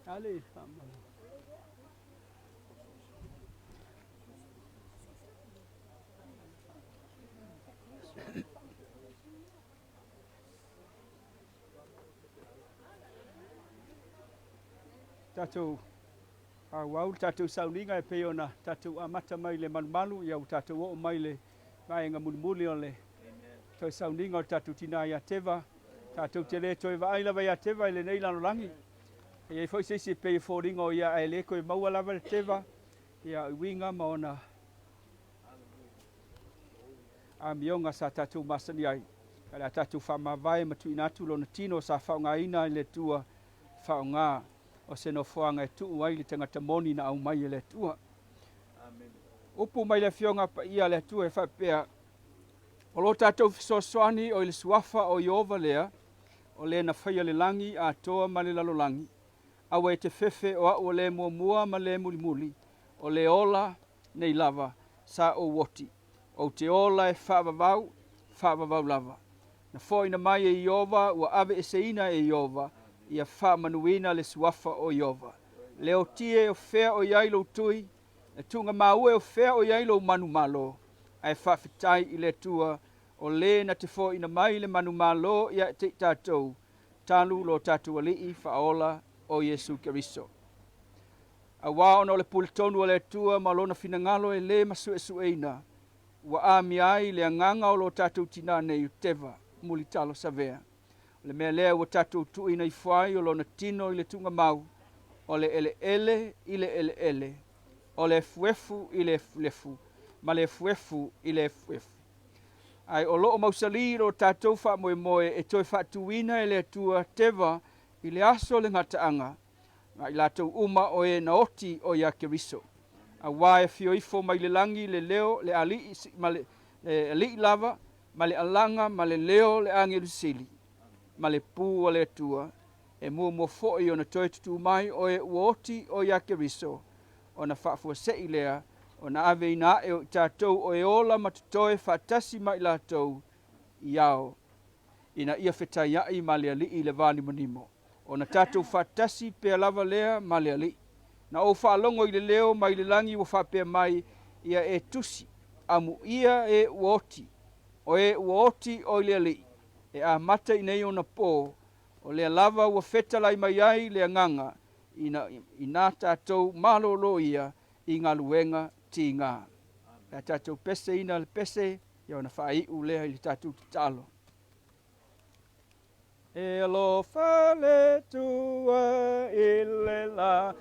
Ale faamalo. Tatou auau le tatou sauniga e pei ona tatou amata mai le malumalu, ia ua tatou oo mai le vaega mulimuli o le toe sauniga o le tatou tina ia Teva. Tatou te le toe vaai lava ia Teva i lenei lalolagi. E i ai foi se isi e pei e foliga o ia ae le toe maua lava le Teva, ia uiga ma ona amioga sa tatou masani ai. O le a tatou faamavae ma tuuina atu lona tino sa faaaogaina i le Atua faaaoga o se nofoaga e tuu ai le tagata moni na aumai e le Atua. Upu mai le Afioga Paia a le Atua e faapea, O lo tatou fesoasoani o i le suafa o Ieova lea, o le na faia le lagi atoa ma le lalolagi. Aua e te fefe o au o le muamua ma le mulimuli, o le ola nei lava sa ou oti. Ou te ola e faavavau, faavavau lava. Na foaina mai e Ieova, ua aveeseina e Ieova, ia faamanuina le suafa o Ieova. Leotie o fea o i ai lou tui, e tuuga maue o fea o i ai lou manumalo, ae faafetai i le Atua, o le na te foaina mai le manumalo ia te i tatou, talu lo tatou Alii faaola o Iesu Keriso. Auā ona o le puletonu a le Atua ma lona finagalo e lē masuesueina, ua amia ai le agaga o lo tatou tinā nei o Teva Mulitalo Savea. O le mea lea ua tatou tuuina ifo ai o lona tino i le tuugamau, o le eleele i le eleele, o le efuefu i le efulefu, ma le efuefu i le efuefu. Ae o loo mausalī lo tatou faamoemoe e toe faatuina e le Atua Teva i le aso o le gataaga, ma i latou uma o e na oti o ia Keriso. Auā e afio ifo mai le lagi le leo le alii ma le, le alii lava ma le alaga ma le leo le agelu sili ma le pū a le Atua, e muamua foi ona toe tutū mai o e ua oti o ia Keriso, ona faafuasei lea ona aveina ae o i tatou o e ola ma totoe faatasi ma i latou i ao, ina ia fetaiai ma le Alii i le vanimonimo, ona tatou faatasi pea lava lea ma le Alii. Na ou faalogo i le leo mai le lagi ua faapea mai, ia e tusi, amuia e ua oti, o e ua oti o i le Alii, e amata i nei ona pō, o lea lava ua fetalai mai ai le agaga, ina, ina tatou malōlō ia i galuega tigā. Le a tatou peseina le pese, ia ona faaiu lea i le tatou tatalo. E alofa le Atua i le lalolagi,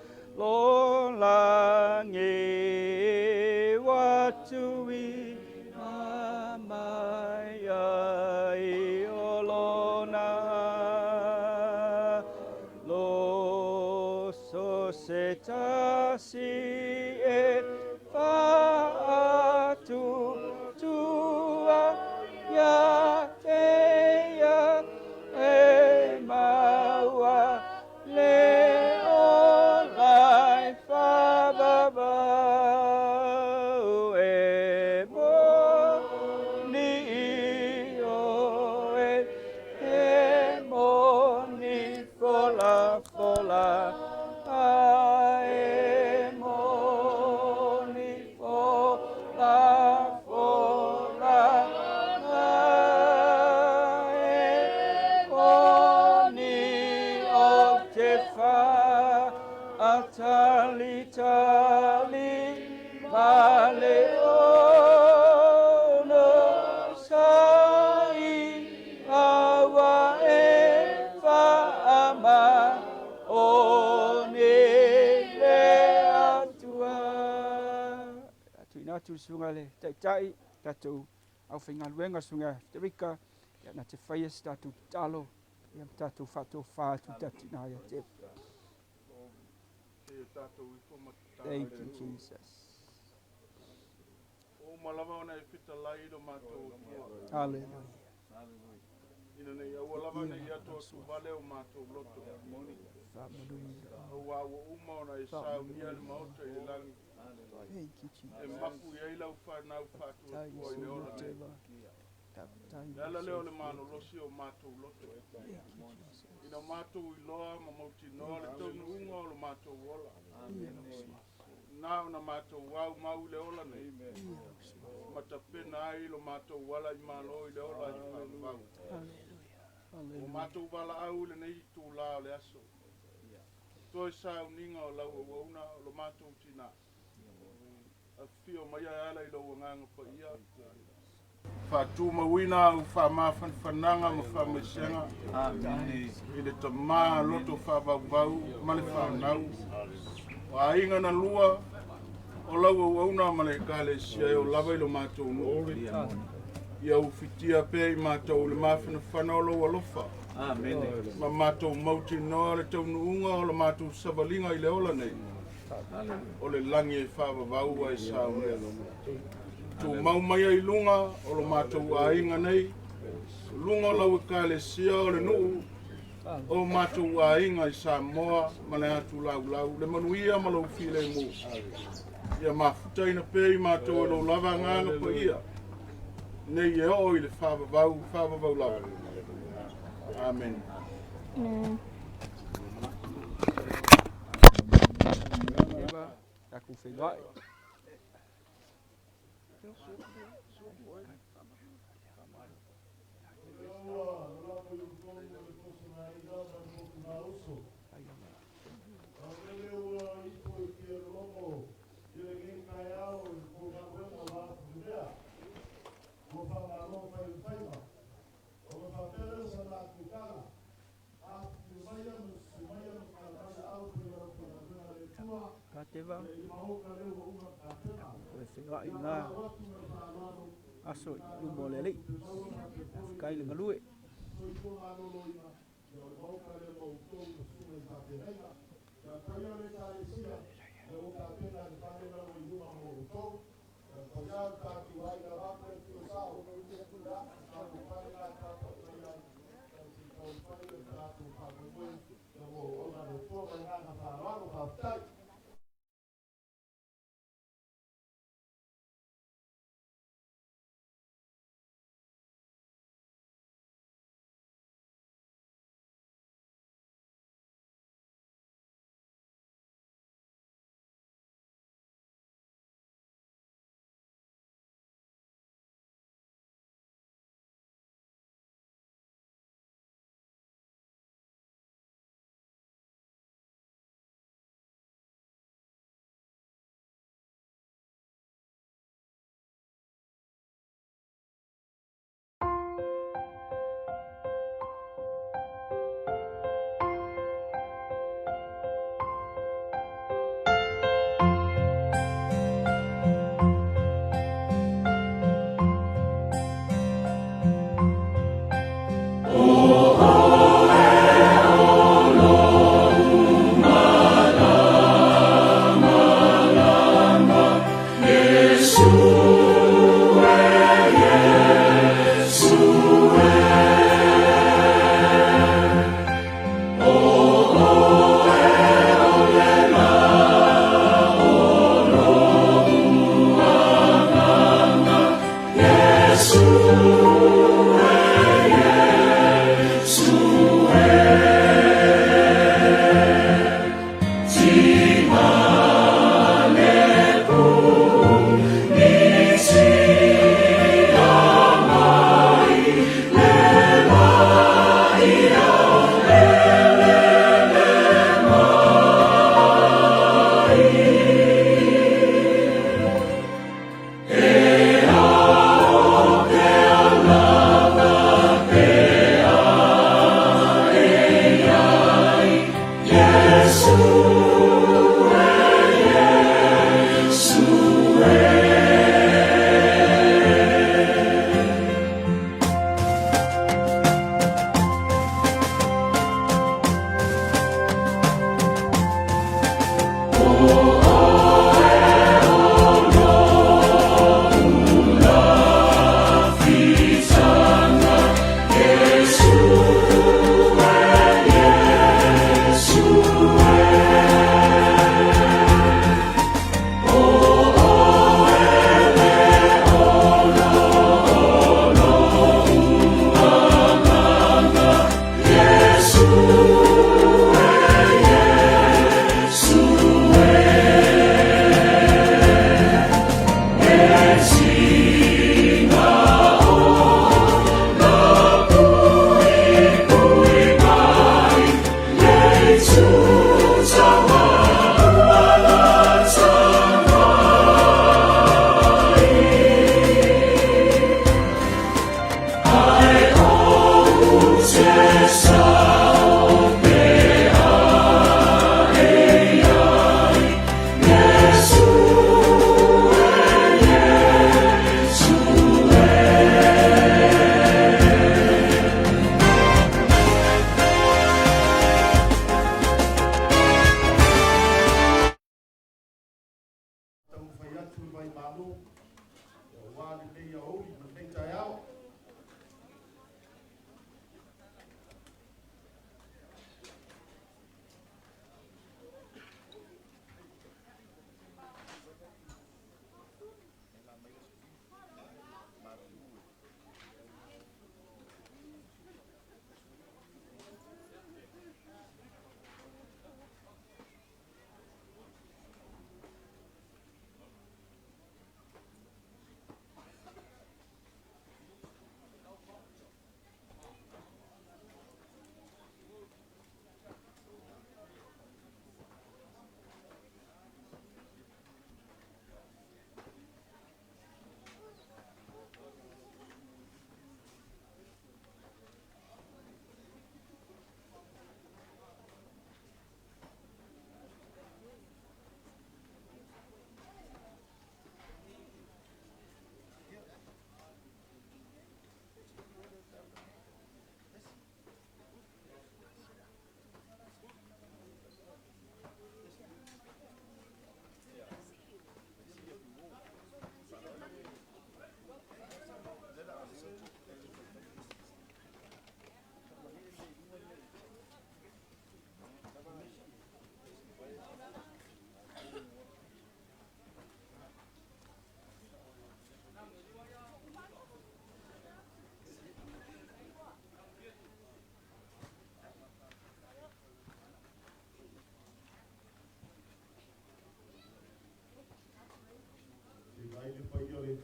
ua tuuina mai ai o lona loso se tasi e faatuatua ia te ia e maua le ola e faavavau e moni ioe e moni folafola a e moni folafola a e moni o te faatalitali ma le onosai aua e faamaoni le Atua. Tuuina atu le susuga le taitai, tatou aufaigaluega, susuga Federika, ia na te faia se tatou tatalo, ia ma tatou faatofā atu i tatou tina ia te. Thank you, Jesus. O uma lava ona e fetalai i lo matou Atua. Hallelujah. Ina nei aua lava ne i atuatuvale o matou loto. Auā ua uma ona e saunia le maota i le lagi. Thank you, Jesus. E mapu i ai lau fanau faatuatua i le ola nei. Le ala lea o le malolosi o matou loto. Ina matou iloa ma mautinoa le taunuuga o lo matou ola. Na ona matou aumau i le ola nei, ma tapena ai lo matou ala i Malo i le ola i faavavau. Ua matou valaau i lenei itulā o le aso, toe sauniga o lau auauna o lo matou tinā. Afifio mai e ala i lou Agaga Paia, faatumauina au faamafanafanaga ma faamaisega i le tamā loto faavauvau ma le fanau, o aiga na lua o lau auauna ma le Ekalesia e oo lava i lo matou nuu. Ia ufitia pea i matou le mafanafana o lou alofa, ma matou mautinoa le taunuuga o la matou savaliga i le ola nei, o le lagi e faavavau ae saunia. Tumau mai ai luga o lo matou aiga nei, luga o lau Ekalesia o le nuu o matou aiga i Samoa ma le atu laulau, le manuia ma lou filemu. Ia mafutaina pea i matou e lou lava Agaga Paia, nei e oo i le faavavau, faavavau lava. Amene. Tatou feiloai. Kateva, toe feiloai i lena aso i luma o le Alii. Faafetai le galue.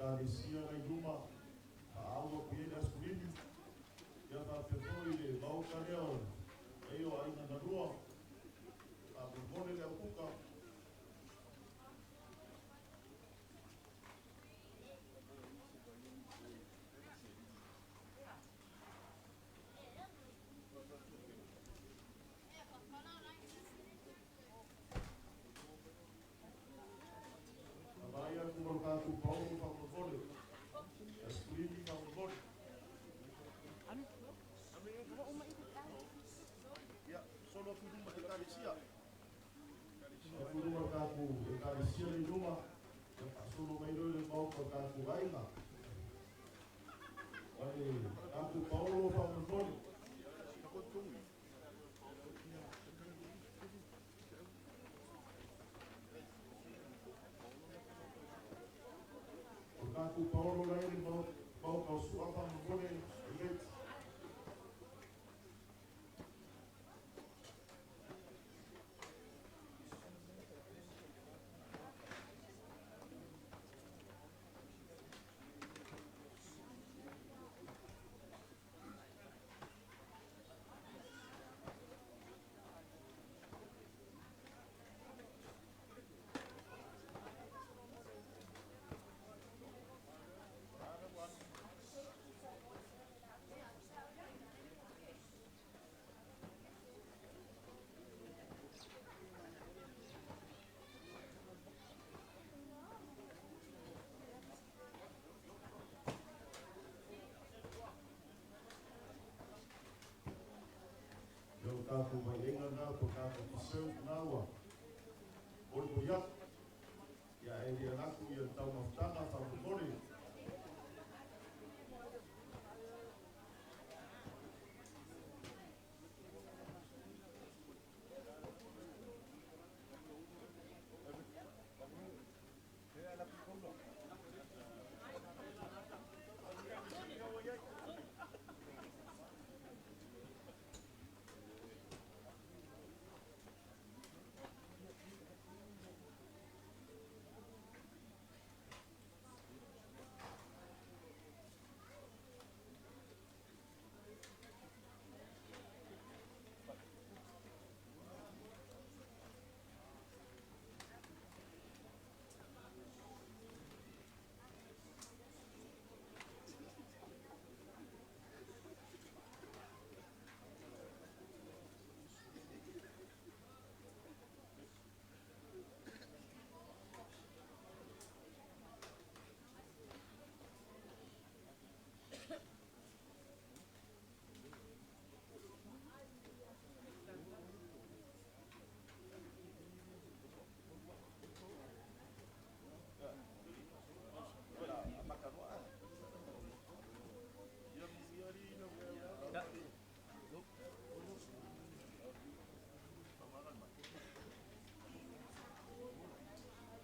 Ekalesia la i luma faaau atu i ai le Aso Lima, ia faapea foi le maota lea o paia o aiga na lua. Faamolemole le au kuka. Vaai atu ma le tatou paolo faamolemole. Aso Lima faamolemole. Ia, solo atu i luma i le Ekalesia. Atu i luma le tatou Ekalesia le i luma, ia faasolo mai loa i le maota o le tatou aiga. Ma le tatou paolo faamolemole. O le tatou paolo la e i le maota o Sua faamolemole, Iveti. Ia o tatou vaiaiga lena po o tatou dessert lena ua molimoli atu. Ia ae le alu atu ia le taumafataga faamolemole.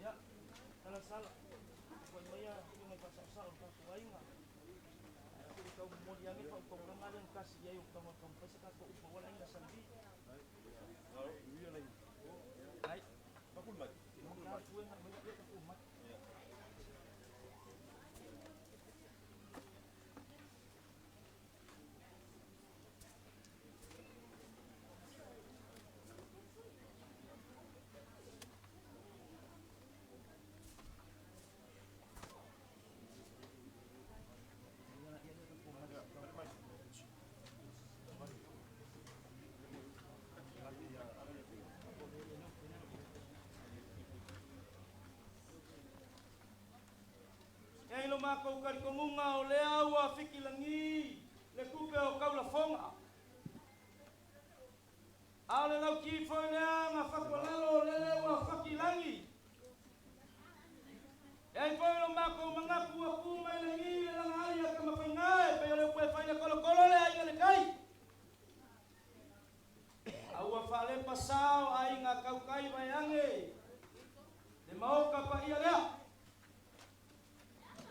Ia, talasala, tapuai maia afioga i faasaosao o le tatou aiga. Ae a foi tau momoli ane faautautaga lea na tasi i ai o tago taumafai se tatou upu aua le aiga Sa Levi. Ai. Mai mai ia mai. E ai lo makou talitonuga o lea ua fiki lagi le tupe o taulafoga. A o le lauti foi lea na fatualalo o lele ua faki lagi. E ai foi lo makou manatu ua tu mai lagi le lagaai a Tamafaiga e pei o le upu e fai le kolokolo le aiga le tai. A ua faalepa sa o aiga tautai vaeane le maota paia lea.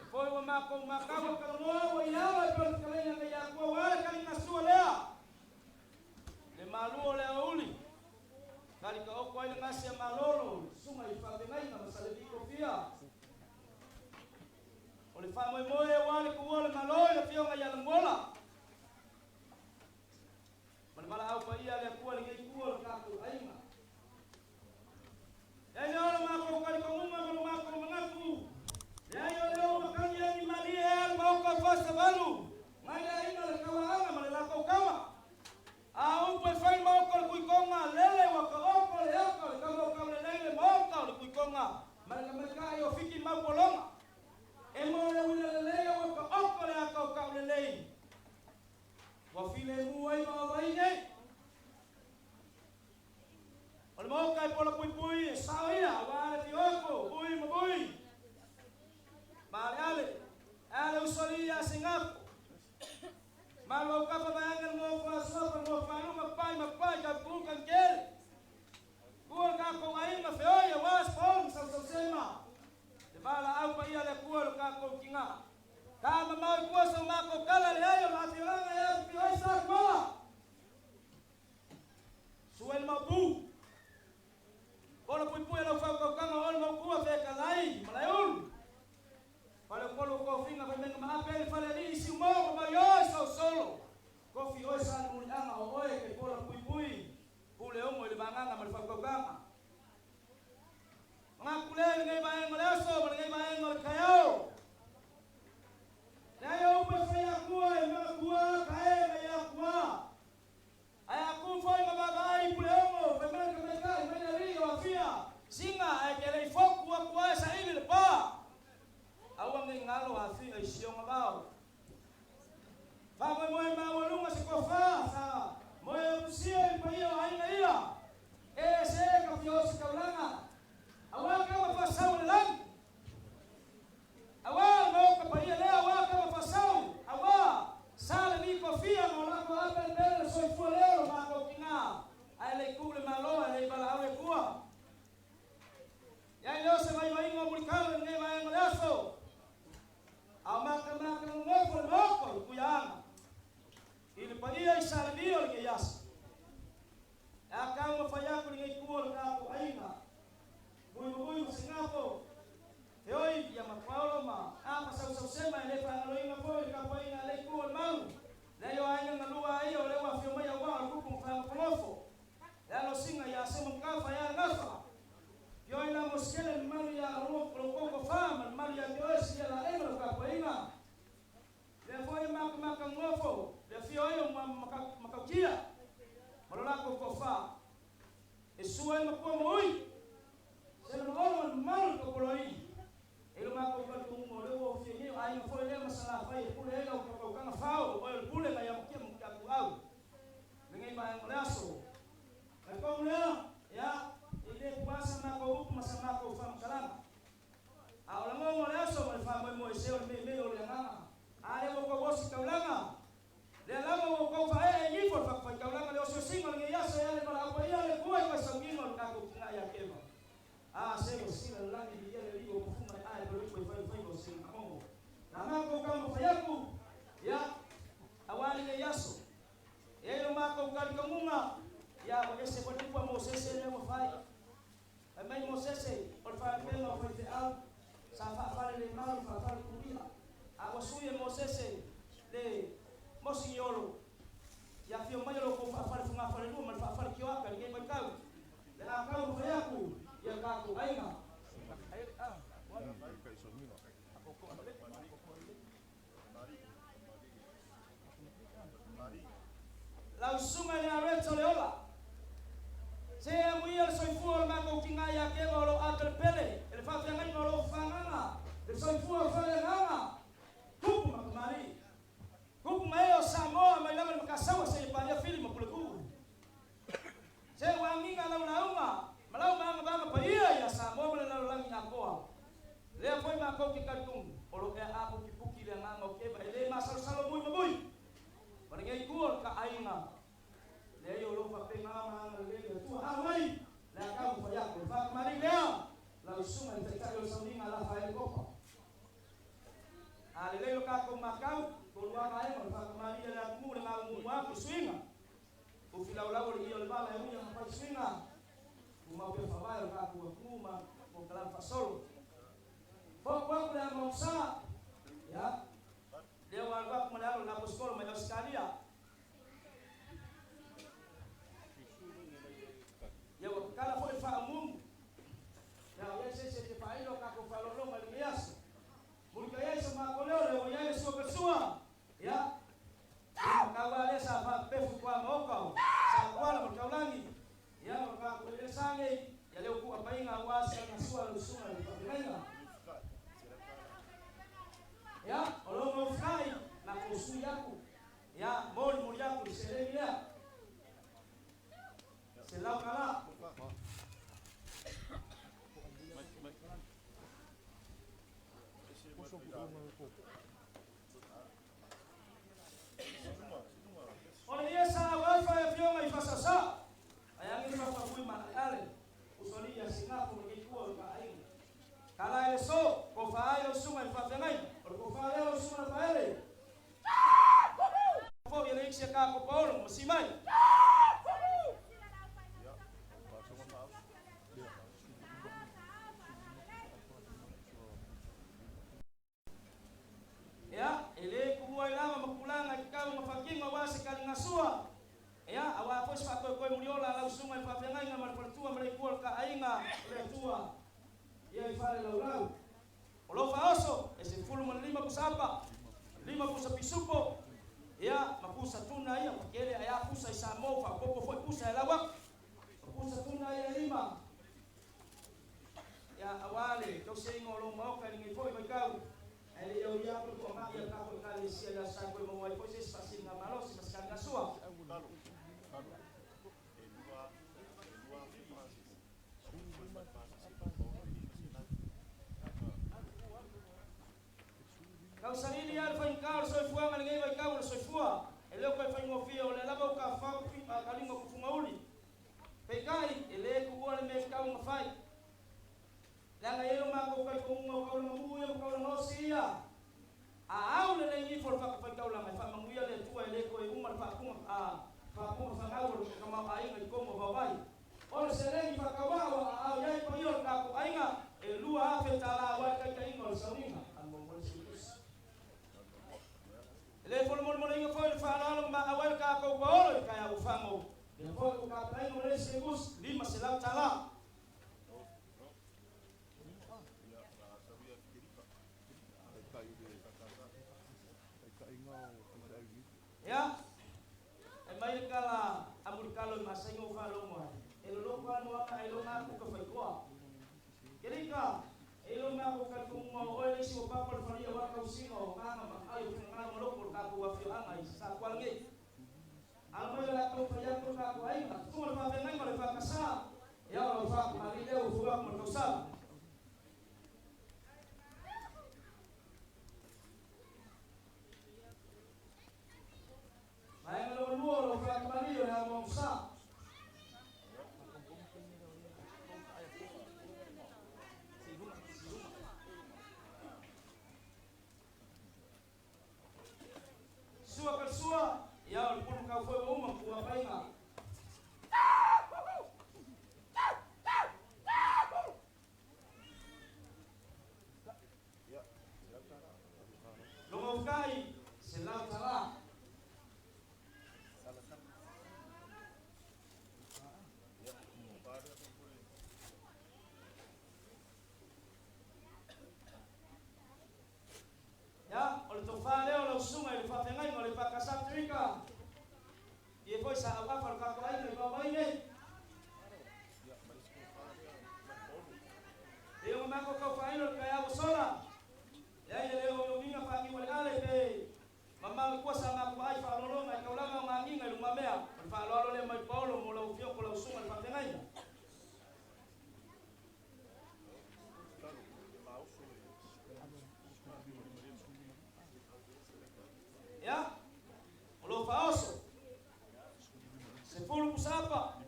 E foi ua makou matau e talanoa ua i ala e pei o le fetalaiga nai Atua ua le taliga sua lea. Le malu o le aoauli, tali taoto ai le gasi a Malolo, susuga i faafeagaiga ma Salevi Tofia. O le O le faamoemoe auā le tuua o le Malo i le Afioga ia Lamuola ma le valaau paia a le Atua i lenei itu o le tatou aiga. Leai le ola matou talitonuga ma lo matou manatu, leai o le o matagi agi malie ea le maota o Fasavalu nai le aiga le Tauaaga ma le latou tama. A o upu e fai i le maota o le Tuitoga, lele ua taoto le ata o le taumautaulelei le maota o le Tuitoga ma le tamaitai o Fiti mau pologa. E mo le uila lelei ua taoto le ata o taulelei. Ua filemu ai ma vaavaai nei. O le maota e pola puipui e sao ia aua le fioto, bui ma bui. Maaleale, ae a le usoalii ia Singafo. Malu aukapa vaeane le nofo a Suafa, le nofo a Luma, Pai ma Pai, Taputu Tanikele. Tua le tatou aiga feoi aua Sepol ma Sausausema. Le valaau paia a le Atua i lo tatou tina. Ta mamao i tua sa matou tala leai o le afioaga e afifio ai sa Tuala. Sua i le Maopu. Pola puipui a lau fautautaga o oe le Maopu a Fetalai ma Laeulu. Faleupolu o tofiga Vaimauga ma Ape ai le Falealii i Siumo ma Vaioi Sausolo. Tofi oe sa le muliaga o oe ke pola puipui pule ogo i le vagaga ma le fautautaga. Manatu lea i lenei vaega o le aso ma lenei vaega o le taeao. Leai o upu e fai atua e manatua ka e mai atua. Ae a tu foi ma vaavaai i Puleono, fai mai le tamaitai mai le alii o Afia, Siga ae te le i fotu atu ai saili le pa. Aua nei galo Afia i si ona vao. Faamoemoe maualuga se tofa sa moe otusia i le paia o aiga ia. E se ka fia ositaulaga, aua tama faasau o le lagi. Aua le Maota paia lea, aua tama faasau, aua sa le litofia ma o latou apelepele le soifua lea o lo matou tina, ae le i tuu le Malo ae le i valaau le Atua. Iai lea o se vaivaiga o mulitalo i lenei vaega o le aso, a o matamata nonofo le Maota o le Tuiaana i le paia i Salemia o lenei aso. E a taumafai atu i lenei itu o le tatou aiga, Muimui ma Singafo, Heoi ia Matuaolo ma Apa Sausausema e le faagaloina foi le tapuaiga a le itu o le malu, leai o aiga na lua a ia o lea ua afio mai aua o le tupu ma faagofogofu le alo singa ia Sema Matafa ia le gafa. Fioi la Mosikele le mamalu ia lo outou tofa ma le mamalu ia te oe Silia Laei ma lau tapuaiga. Lea foi e matamatagofo le afio ai o Matautia ma lo latou tofa. E sua ai matua ma ui, se le maono ma le mamalu i Topoloaini. E lo matou talitonuga o lea ua ofia nei o aiga foi lea ma Salafai e pule ai lau taukaga fao o oe o le pule mai amatia ma Mutiatuau. Lenei vaega o le aso. Talitonu lea, ia, e le tuua sa matou upu ma sa matou faamatalaga. A o lagona o le aso ma le faamoemoe se o le meimei o le agaga, a lea ua outou osi taulaga, lea lava ua outou faaee i ifo le fatafaitaulaga le osiosiga o lenei aso e ale valaau paia le Atua i faisauiga o le tatou tina ia Keva. A se ua sila le lagi viia le Alii ua tofu mai ae pale upu e fai le faiva o se mamogo. Na matou taumafai atu, ia, aua lenei aso. E i ai lo matou talitonuga, ia, ua ese foi le upu a Mosese lea ua fai. Fai mai Mosese, o le faalupega o faifeau, sa faafalelemalu ma faafaletulia, a ua sui e Mosese le mosigiolo ia afio mai o lo outou faafalefogafalelua ma le faafalekioaka i lenei vaitau, le a taumafai atu i a tatou aiga. Lau susuga i le Areto le ola. Se amuia le soifua o le matou tina ia Keva o lo o apelepele e le faafeagaiga o lo o fagaga le soifua o Faleagaga, tupu ma tamalii, tupu ma ee o Samoa mai lava i le Matasaua seia paia Fili ma Puletuu. Se ua agiga lau lauga ma lau maagavaga paia ia Samoa ma le lalolagi atoa. Lea foi matou te talitonu o lo ea apukipuki le agaga o Keva e le masalosalo mui ma mui ma lenei itu o le ta aiga. Leai o lo faapena ona agalelei le Atua. Amai le a taumafai atu. O le faatamalii lea lau susuga i le Taitai o le Sauniga Lafaele Kopa. A lelei lo tatou matau, tolua vaega o le faatamalii a le atunuu le gaumumu atu i suiga. Ufi laulau o le ia o le vala e ui ana fai suiga, tumau pea faavae o le tatou atunuu ma polokalame faasolo. Fotu atu le ama o sa, O le ia sa auafa e afioga i Fasasa, ae agi fafafui maaleale, usoalii ia Sigafo ma le keikua o le faaiga. Tala i le so, tofa ai lau susuga i le faafeagaiga, o le tofa lea o lau susuga Lafaele. Foi e le isi a kako paolo ma simai. Ia, e le tuua ai lava ma tulaga e tatau ona faatino aua se taligasua, ia, aua foi se faatoetoe muliola a lau susuga i le faafeagaiga ma le faletua ma le itu o le taaiga o le Atua ia i fale laulau. O lou faaoso, e 15 pusa apa, 5 pusa pisupo, ia, ma pusa tuna ia, ua tele ae a pusa i Samoa ua faaopoopo foi pusa e lau atu, ma pusa tuna ia e 5. Ia, aua le tausiaina o lou maota i lenei foi vaitau, ae le i aulia atu le toama'i a le tatou Ekalesia i le Aso Sa e toe maua ai foi se isi faasiliga malosi ma se taligasua. Tausalili lava le faigata o le soifuaga i lenei vaitau o le soifua, e le o toe faigofie, o lea lava ua tafafao taliga o tufugauli. Peitai, e le tuua le mea e tatau ona fai. Leaga e i ai lo matou talitonuga o taulaga mu ia ma taulaga osi ia. A au lelei ifo le fatafaitaulaga e faamanuia le Atua e le toe uma le faapuga a faapuga fanau o le tamaoaiga i totonu o Vaovai. O le seleni faatauao a aao i ai paia o le tatou aiga e $2,000 aua le taitaiga o le sauniga a le Maumale Suetusi. E le folomolemoleina foi le faaaloalo na maau ai le tatou paolo i le taeao ua fago, lea foi ua tapenaina ma le isi gus $500. Ia, e mai le tala a Mulitalo i Masaiga ua faalogo ai, e loloto lava moana ae iloga atu ka faitoa. Kelika, e iloa matou talitonuga o oe le isi ua papa le falia aua le tausiga o agaga ma aai o finagalo ma loto o le tatou afioaga i Satuala nei. Alo mai o le a taumafai atu le tatou aiga, tutuga le faafeagaiga o le EFKS, ia o lau faatamalii lea ua fou atu ma le tausala. Vaega lona lua o lau faatamalii o le amuamusa. Sua ka sua, ia o le pulu kau foi ua uma ma kuapaiga. Logautai, $100. Ia, o le tofa lea o lau susuga i le faafeagaiga o le EFKS Tuika. Ia foi sa auafa le tatou aiga i Vaovai nei. E o matou taufailo le taeao ua sola. Leai e le o iogiga faaniu aleale pe mamao i tua sa matou vaai faaoloologa i taulaga o gagiga i lumamea. O le faaaloalo lea mai Paolo mo lau afioga o lau susuga i le faafeagaiga. Ia, o lou faaoso, 10 pusa apa,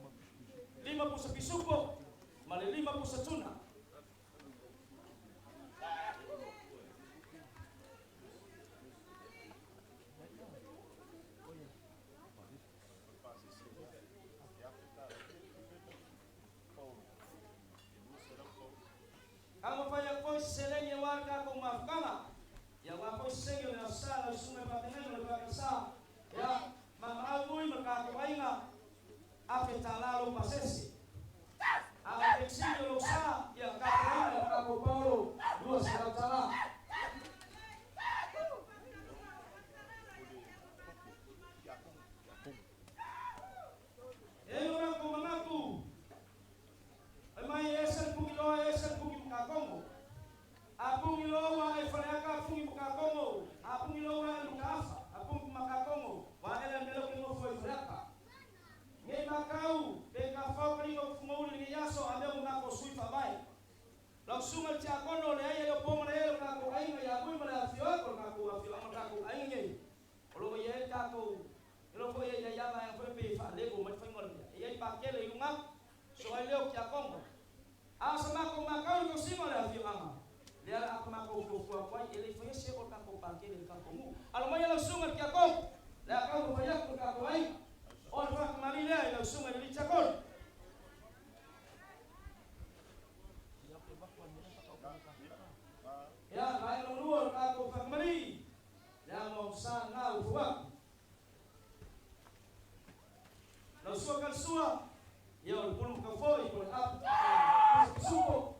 5 pusa pisupo, ma le 5 pusa tuna. Taumafai atu foi se seleni aua le tatou mafutaga, ia aua foi se seni o le Aso Sa lau Susuga i Faafeagaiga o le Faakasa, ia ma maau ui ma le tatou aiga, $1,000 lou pasese. A o le penisini o lou sa, ia tapenaina e le tatou paolo $200. E i ai lo matou manatu, Fai mai e ese le Pugiloa e ese le Pugi Makakongo. A Pugiloa ua ae Faleata a Pugi Makakongo, a Pugiloa ua ae Mataafa a Pugi Makakongo, ua ae le mea lea ou te nofo ai i Faleata. Nei makau pe tafao ka lima kufugauli i lenei aso a mea ua matou sui faavae. Lau susuga i le Tiakono, leai e le o po ma le ele o tatou aiga ia Ui ma le Afioga. afioaga ma le tatou aiga nei, o lo o i ai le tatou, e iloa foi e i ai lava vaega foi pe faalego mai le faiga o le mea, e i ai pakele i luga atu, so ai lea o tiakono. A o sa matou matau i le tausiga o le afioaga, lea o le a matou fuafua atu ai, e le i faia se oo o le tatou pakele i le tatou nuu. Alo maia lau susuga i le tiakono, le a taumafai atu le tatou aiga. O le faakamali lea i lau susuga i le alii tiakono. Ia, vaega lona lua o le tatou faakamali, le amoamosa lena ua fou atu. Lau sua kalasua, ia o le pulu matau foi, o le apu pisupo.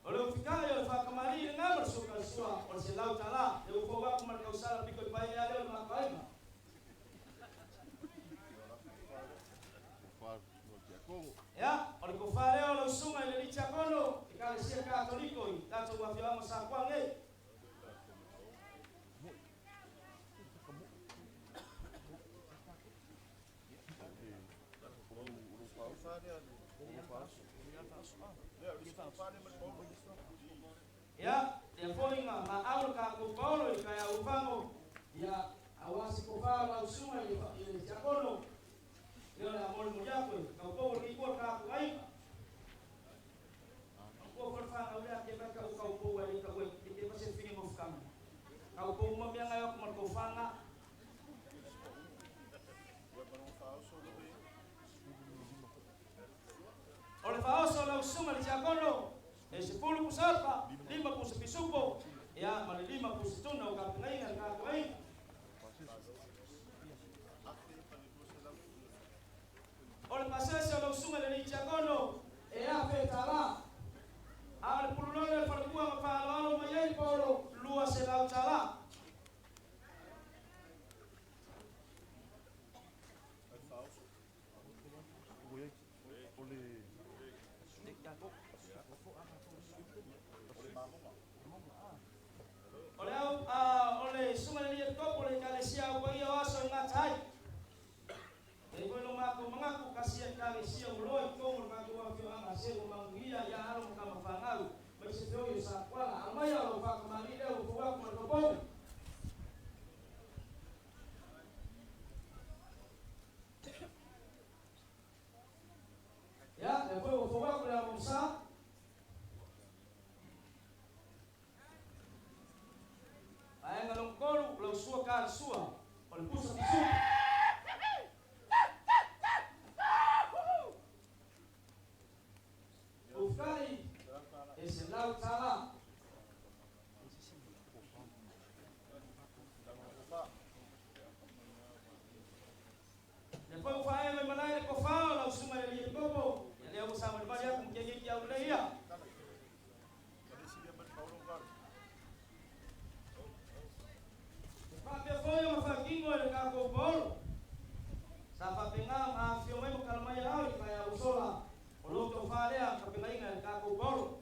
O le ufikai o le faakamali lena ma le sua kalasua, o le $100. Le ua fou atu ma le tausala pito i pai lea lea o le mataina. Ia, o le tofa lea o lau susuga i le alii tiakono, Ekalesia Katoliko i tatou afioaga o Sakoa nei. Ia, lea foi na maau le tatou paolo i le taeao ua fago, ia, aua se tofa o lau susuga i le tiakono, lea o le a molimoli atu e taupou o le keikua le tatou aiga. Matua foi le fanau lea ke vai tau taupou ai le tau e ke vai se fili mofukanga. Taupou ma mea ngai atu ma le tofanga. O le faaoso o lau susuga i le tiakono, e 10 pusapa, 5 pusa pisupo, ia ma le 5 pusa tuna o tapenaina le tatou aiga. O le pasese o lau susuga i le alii tiakono, e $1,000. A o le pululolo o le falepua ma faaaloalo mai ai le paolo, $200. O le au, o le susuga i le alii epikopo o le Ekalesia Au Paia o Aso e gata ai. E i ai foi lo matou manatu, tasi ia Ekalesia ua loa i totonu o le tatou afioaga, se ua manuia ia alo ma tama fanau, mai se feoi o Satuala. Aumaia o lau faatamalii lea ua fou atu ma le taupou. Ia, lea foi ua fou atu le amo sa. Vaega lona tolu, o lau sua ka le sua, o le pusa pisupo. Ufkai e $100. Lea foi ua faaea mai malae le tofa o lau susuga i le alii epikopo, ia lea ua savalivali atu ma kekeiki aulelei ia. E faapea foi ona faatino e le tatou paolo. Sa faapena ona afifio mai ma tala mai aao i le taeao ua sola, o lou tofa lea na tapenaina e le tatou paolo.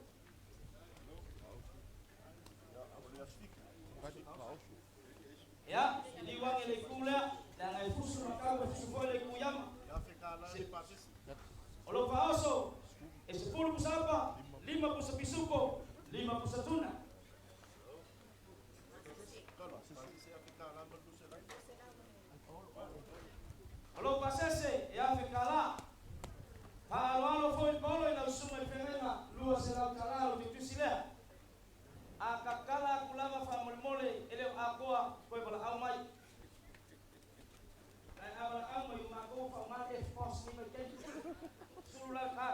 Ia, liliu ane le itu lea, leaga e fusu le matau e fusu foi le itu iama. O lou faaoso, e 10 pusa apa, 5 pusa pisupo, 5 pusa tuna. O lou pasese e $1,000. Faaaloalo foi le paolo i lau susuga i le feagaiga, $200 o le tuitusi lea. A tatala atu lava faamolemole e le o atoa toe valaau mai. Ae a valaau mai o matou faaaoga le F-Force nei vaitaimi. Sulu la ta.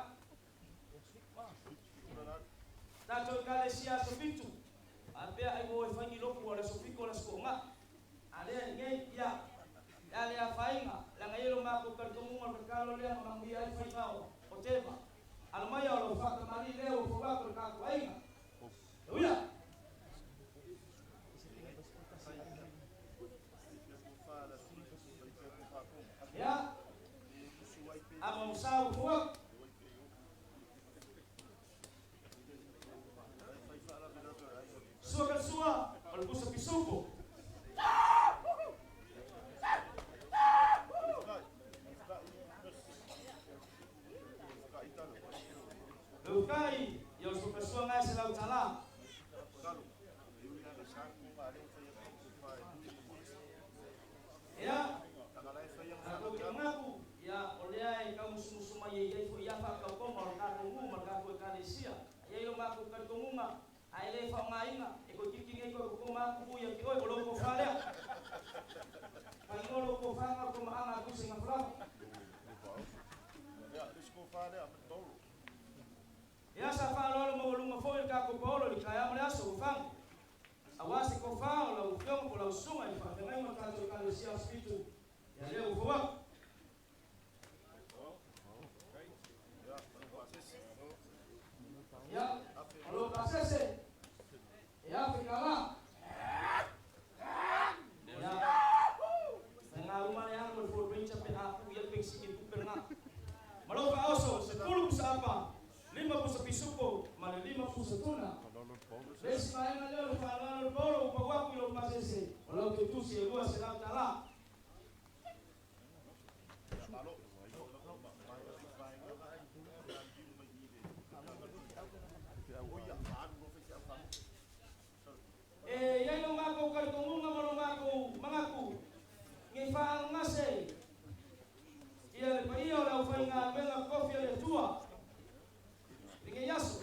Tatou Ekalesia aso 7, faapea ai ua o e fai ni lotu o le aso 7 o le aso toonai. A lea nei, ia, le a le afaina, leaga e i ai lo matou talitonuga o le tatalo lea na manuia ai faiga o Teva. Alo maia o lau faatamalii lea ua fou atu i le tatou aiga. Haleluia! Ia, amo sa ua fou atu. Sua ka sua, o le pusa pisupo. i faafeagaiga o le tatou Ekalesia Aso Fitu, ia lea ua fou atu. Ia, o lou pasese e $1,000. Ia, faiga uma le aga ma le Ford Ranger pe a tuu i ai le penisini e tupe lena. Ma lou faaoso, 10 pusa apa, 5 pusa pisupo ma le 5 pusa tuna. Le isi vaega lea o le faaaloalo le polo ua pau atu i lou pasese o lau tuitusi e $200. E i ai lo makou talitonuga ma lo makou manatu nei faaagagase ia le paia o le aufaigaluega tofi a le Atua i lenei aso.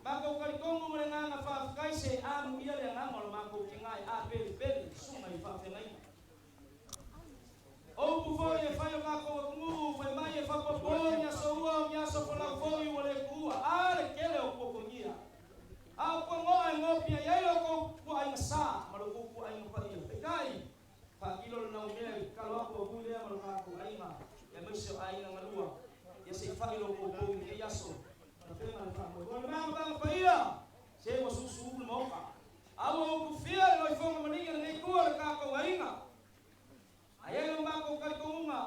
Matou talitonu ma le agaga faafetai se amuia le agaga o lo makou tina e apelipeli susuga i faafeagaiga. O upu foi e fai o tatou atunuu, fai mai e faapopo ni aso ua o ni aso folau foi ua le tuua, a le tele o tuotogia. A o tuanoa e gopia i ai lo outou tuaaiga sa ma lo outou tuaaiga paia. Peitai, faatilo le naumea i le tatalo atu a vui lea ma lo tatou aiga, aemaise o aiga galua, ia se i fai lo outou pou i lenei aso. Tapena le faamoemoe. Le magabaga paia, se ua suusuulu le maota. A ua utufia le loifoga maligi a lenei tua le tatou aiga. A i ai lo matou talitonuga,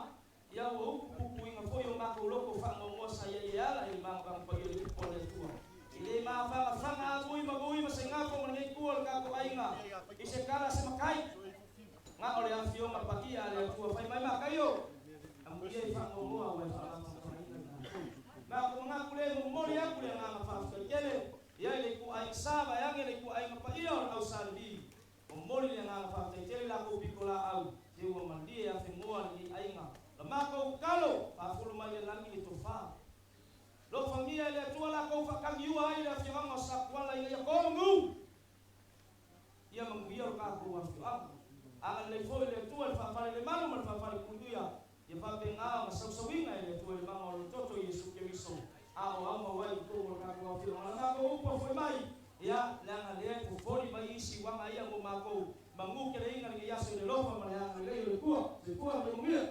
ia ua utu puipuiga foi o matou loto faanoanoa sa i ai e ala i le magavaga paia i le upu a le Atua. E le mafagafaga a vui ma vui ma segapo ma lenei tua o le tatou aiga i se tala a se matai. Na o le afioga paia a le Atua fai mai Mataio, amuia i faanoanoa ua e faalafagaina i matou. Matou manatu le momoli atu le agaga faafetai tele ia i le ituaiga sa vaeane le ituaiga paia o le au Sa Levi. Momoli le agaga faafetai tele latou pito laau te ua malie afegoa lenei aiga. La matou tatalo, faafulu mai le lagi le tofa. Lofagia e le Atua latou faatagiua ai le afioaga o Satuala ina ia tonu ia manuia lo tatou afioaga. Agalelei foi le Atua i le faafale le malu ma le faafale kuluia Ia faapena ona sausauina e le Atua i le maga o lona toto Iesu Keriso, a o aumau ai i totonu o le tatou afioaga. Na matou upu a foi mai, ia, leaga lea e fofoli mai isi uaga ia mo matou, manu keleina lenei aso i le alofa ma le agalelei o le Atua. Soifua ma ia manuia.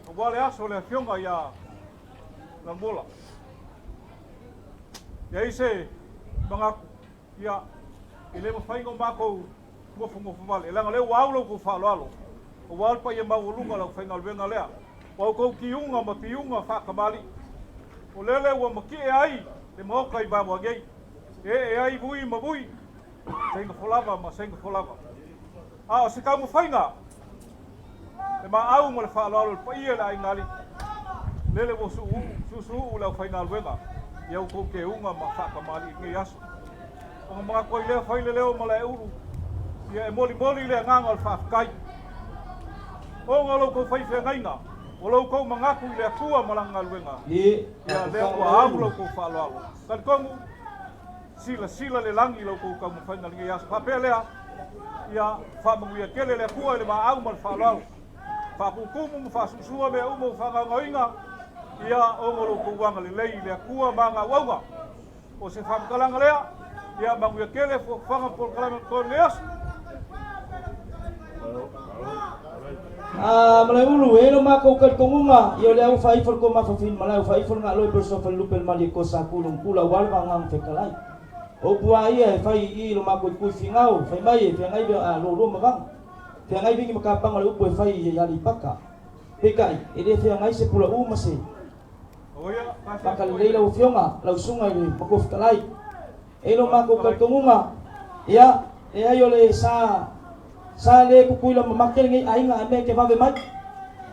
Aua le aso o le afioga ia Lamola. E ai se manatu, ia, e le mafai ona matou nofonofo vale, leaga o lea ua au la outou faaaloalo, aua le paia maualuga o le aufaigaluega lea, ua outou tiuga ma piuga faatamalii. O lele ua matie ai le Maota i Vamoa nei, e ee ai vui ma vui, seiga folava ma seiga folava. A o se taumafaiga, le maau ma le faaaloalo i le paia i le aiga alii, lele ua suusuu le aufaigaluega i a outou teuga ma faatamalii i lenei aso. Ona manatu ai lea, fai le leo ma Laeulu, ia e molimoli le agaga o le faafetai. Ona o lo outou faifeagaiga, o lo outou manatu i le Atua ma Lana galuega, ia lea ua au lo outou faaaloalo. Talitonu, Silasila le lagi i la outou taumafaiga i lenei aso. Faapea lea, ia faamanuia tele le Atua i le vaau ma le faaaloalo. Faatutumu ma faasuusua mea uma ua faagaogaoina, ia ona o lo outou agalelei i le Atua ma ana auauna. O se faamatalaga lea, ia manuia tele fuafuaga ma polokalame o totoe i lenei aso. A Malaeulu, e i lo makou talitonuga, ia o le au faaifo le tomafa fili malae, o faaifo le gaaloe pe o sofa le lupe le malie ko sa ku long kula ua le vaagaga fetalai. O upu a ia e fai i i lo makou i kui figao, fai mai e feagai ve a lua ma vaga. Feagai vingi ma kapanga le upu e fai i Aleipata. Peitai, e le feagai se pula u ma se Whakalelei lau afioga, lau susuga i le Matua Fetalai. E i lo matou talitonuga, ia, leai o le sa, sa le Tutuila mamake lenei aiga ae mea e te vave mai.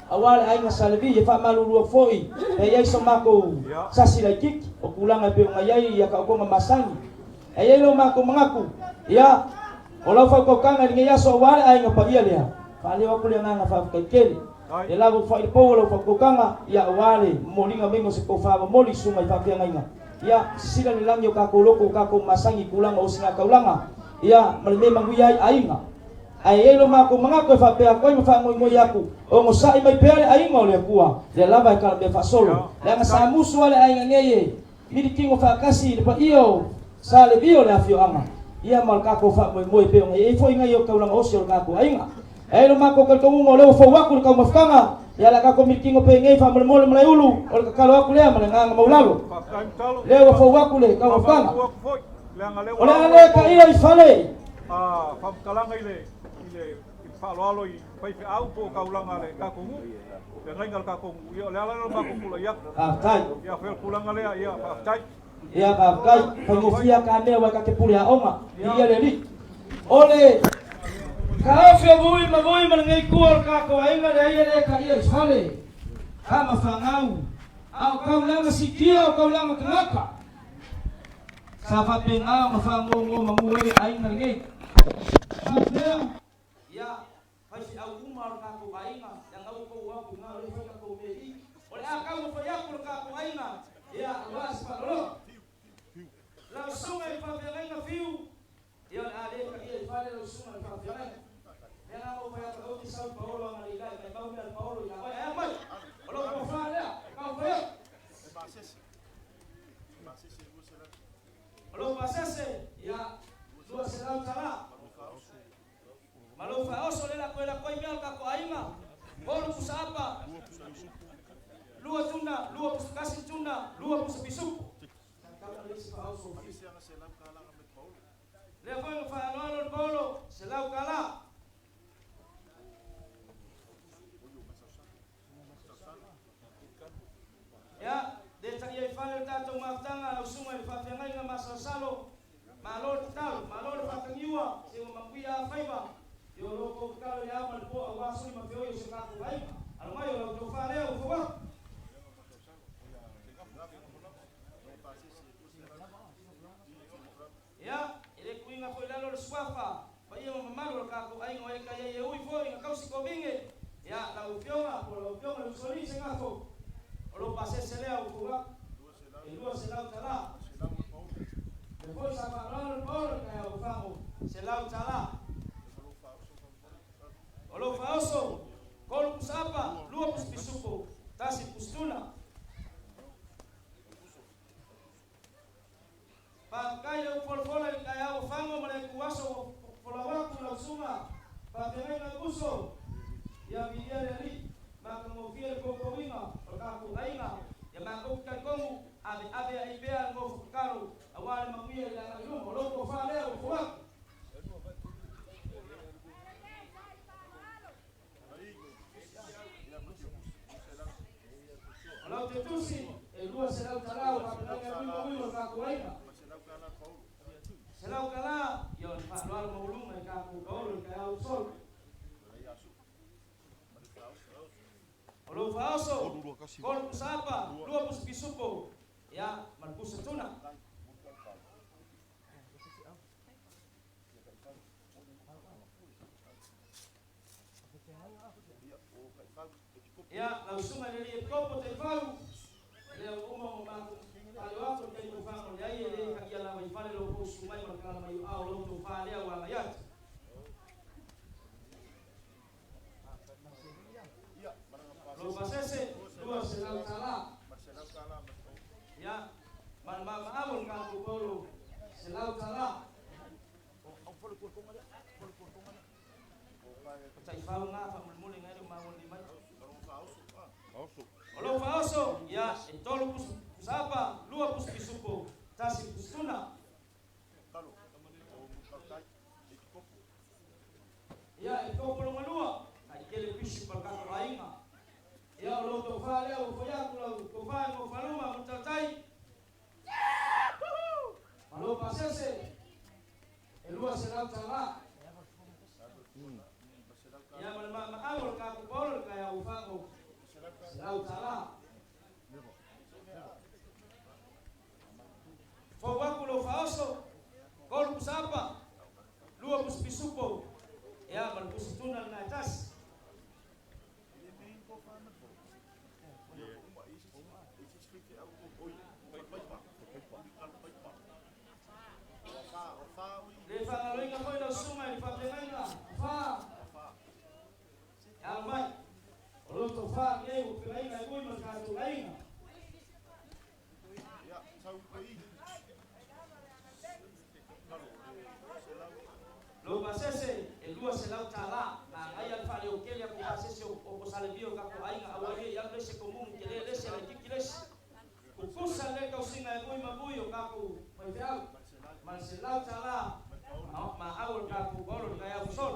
Aua le aiga Sa Levi, e faamalulu atu foi, pe i ai so matou sasi laitiiti, o tulaga e pei ona i ai ia taotoga masani. E i ai lo matou manatu, ia, o lau fautautaga i lenei aso aua le aiga paia lea, faaleo atu le agaga faafetai tele. E lava ua fai le pou o lau fautautaga, ia aua le momoliga maiga o se tofa momoli i susuga i faafeagaiga. Ia, sisila le lagi o kakou loko o kakou masagi i kulaga o osigakaulaga, ia, ma le mea e manuia ai aiga. Ae i ai lo makou manatu e faapea atu ai ma faagoigoi atu, onosai mai pea le aiga o le Atua, lea lava e kalamea faasolo. Leaga sa musu lava le aiga nei e milikino faatasi i le paia o Sa Levi o le afioaga, ia ma le tatou faamoemoe e pei ona i ai foi nai o taulaga osi o le tatou aiga. E ai lo matou talitonuga o lea ua fou atu le taumafataga, ia o le a tatou milikino penei faamolemole Malaeulu, o le tatalo atu lea ma le agaga maulalo. Lea ua fou atu le taumafataga. O le a le taia i fale. Faamatalaga i le faaaloalo i faifeau po o taulaga a le tatou nuu, le agaiga a le tatou nuu. Ia o le ala lea o le matou tulai atu. Faafetai. Ia fai o le tulaga lea, ia faafetai. Ia faafetai, faigofie a ta mea aua e ta te pule aoga, viia le Alii. O le taofi o Vui ma Vui ma lenei tua o le tatou aiga leai e le taia i fale, tama fanau, a o taulaga sitia o taulaga tagata. Sa faapena ona faagogo manu ai le aiga lenei. Faapea, ia faifeau uma o le tatou aiga, leaga ua tou o atu i ina o lea e fai tatou mea i i. O le a taumafai atu le tatou aiga, ia aua se faaloloa. Lau susuga i le faafeagaiga Fiu, ia o le a le taia i fale lau susuga i le faafeagaiga. Lea la ua ou fai atu aua te sau i Paolo agalelei mai mau mea a le Paolo ia oe. Ae a mai, o lou tofa lea, e taumafai atu. O lou pasese, ia, 200 tala. Ma lou faaoso lea la toe lako ai mea o le tatou aiga. Tolu pusa apa, lua tuna, lua pusa tasi tuna, lua pusa pisupo. Sa tatau ona leai se faaoso o Fiu. Lea foi na faaaloalo le Paolo, 100 tala. Ia, le taia i fale le tatou mafutaga, lau susuga i le faafeagaiga masalosalo, malo le tatalo, malo le faatagiua, se ua manuia a faiva, i o lo outou tatalo i le ao ma le po aua suli ma feoi o si o tatou aiga. Alo mai o lau tofa lea ua fou atu. Ia, e le tuuina foi i lalo le suafa paia ma mamalu o le tatou aiga o e kai ai e ui foi ina tausi kovine, ia, lau Afioga po o lau Afioga le Usoalii Segafo, o lou pasese lea ua fou atu, e 200 tala. Lea foi sa faaaloalo le Paolo i taeao ua fago, 100 tala. O lou faaoso, tolu pusa apa, lua pusa pisupo, tasi pusa tuna. Faafetai le upufolafola i le taeao ua fago ma le ituaso ua folau atu i lau susuga faafeagaiga uso ia viia le Alii matagofie le poupouina o le tatou aiga ia matou te talitonu aveave ai pea le nofo tatalo aua le manuia i le agai i luma o lou tofa lea ua fou atu. O lau te tusi, e 200 tala o faapena mea ui ma ui o le tatou aiga. Selau tala, ia o le faaaloalo maualuga i tatou paolo i le taeao ua sola. O lou faaoso, tolu pusa apa, lua pusa pisupo, ia, ma le pusa tuna. Ia, lau susuga i le alii epikopo Taifau, lea ua uma ona matou paleo atu i le taimi ua fago, leai e le taia lava i fale lo outou susu mai ma le tala mai o ao lou tofa lea ua agai atu. Lou pasese, 200 tala. Ia, ma le maamaau o le tatou paolo, 100 tala. O taifau na faamolemole nai le maua nei mai. O lou faaoso, ia, e tolu pusa apa, lua pusa pisupo, tasi pusa tuna. Ia, e kopo longa lua, ai kele pisi pa le tatou aiga. Ia, o lou tofa lea ua fai atu lau tofa e Gofaluma Mutalatai. Ma lou pasese, e 200 tala. Ia ma le maamaau o le tatou paolo le taeao ua fago, 100 tala. Fou atu lou faaoso, tolu pusa apa, lua pusa pisupo, ia ma le pusa tuna lena e tasi. $200 ma ngai al fale o kele ko pasese o ko sale bio ka ko ainga awa ye ya le se komun ke le le se le kiki le kukusa le kausinga e mui mabui o ka ko faifeau ma le $100 ma au ka ko bolo ka ya sol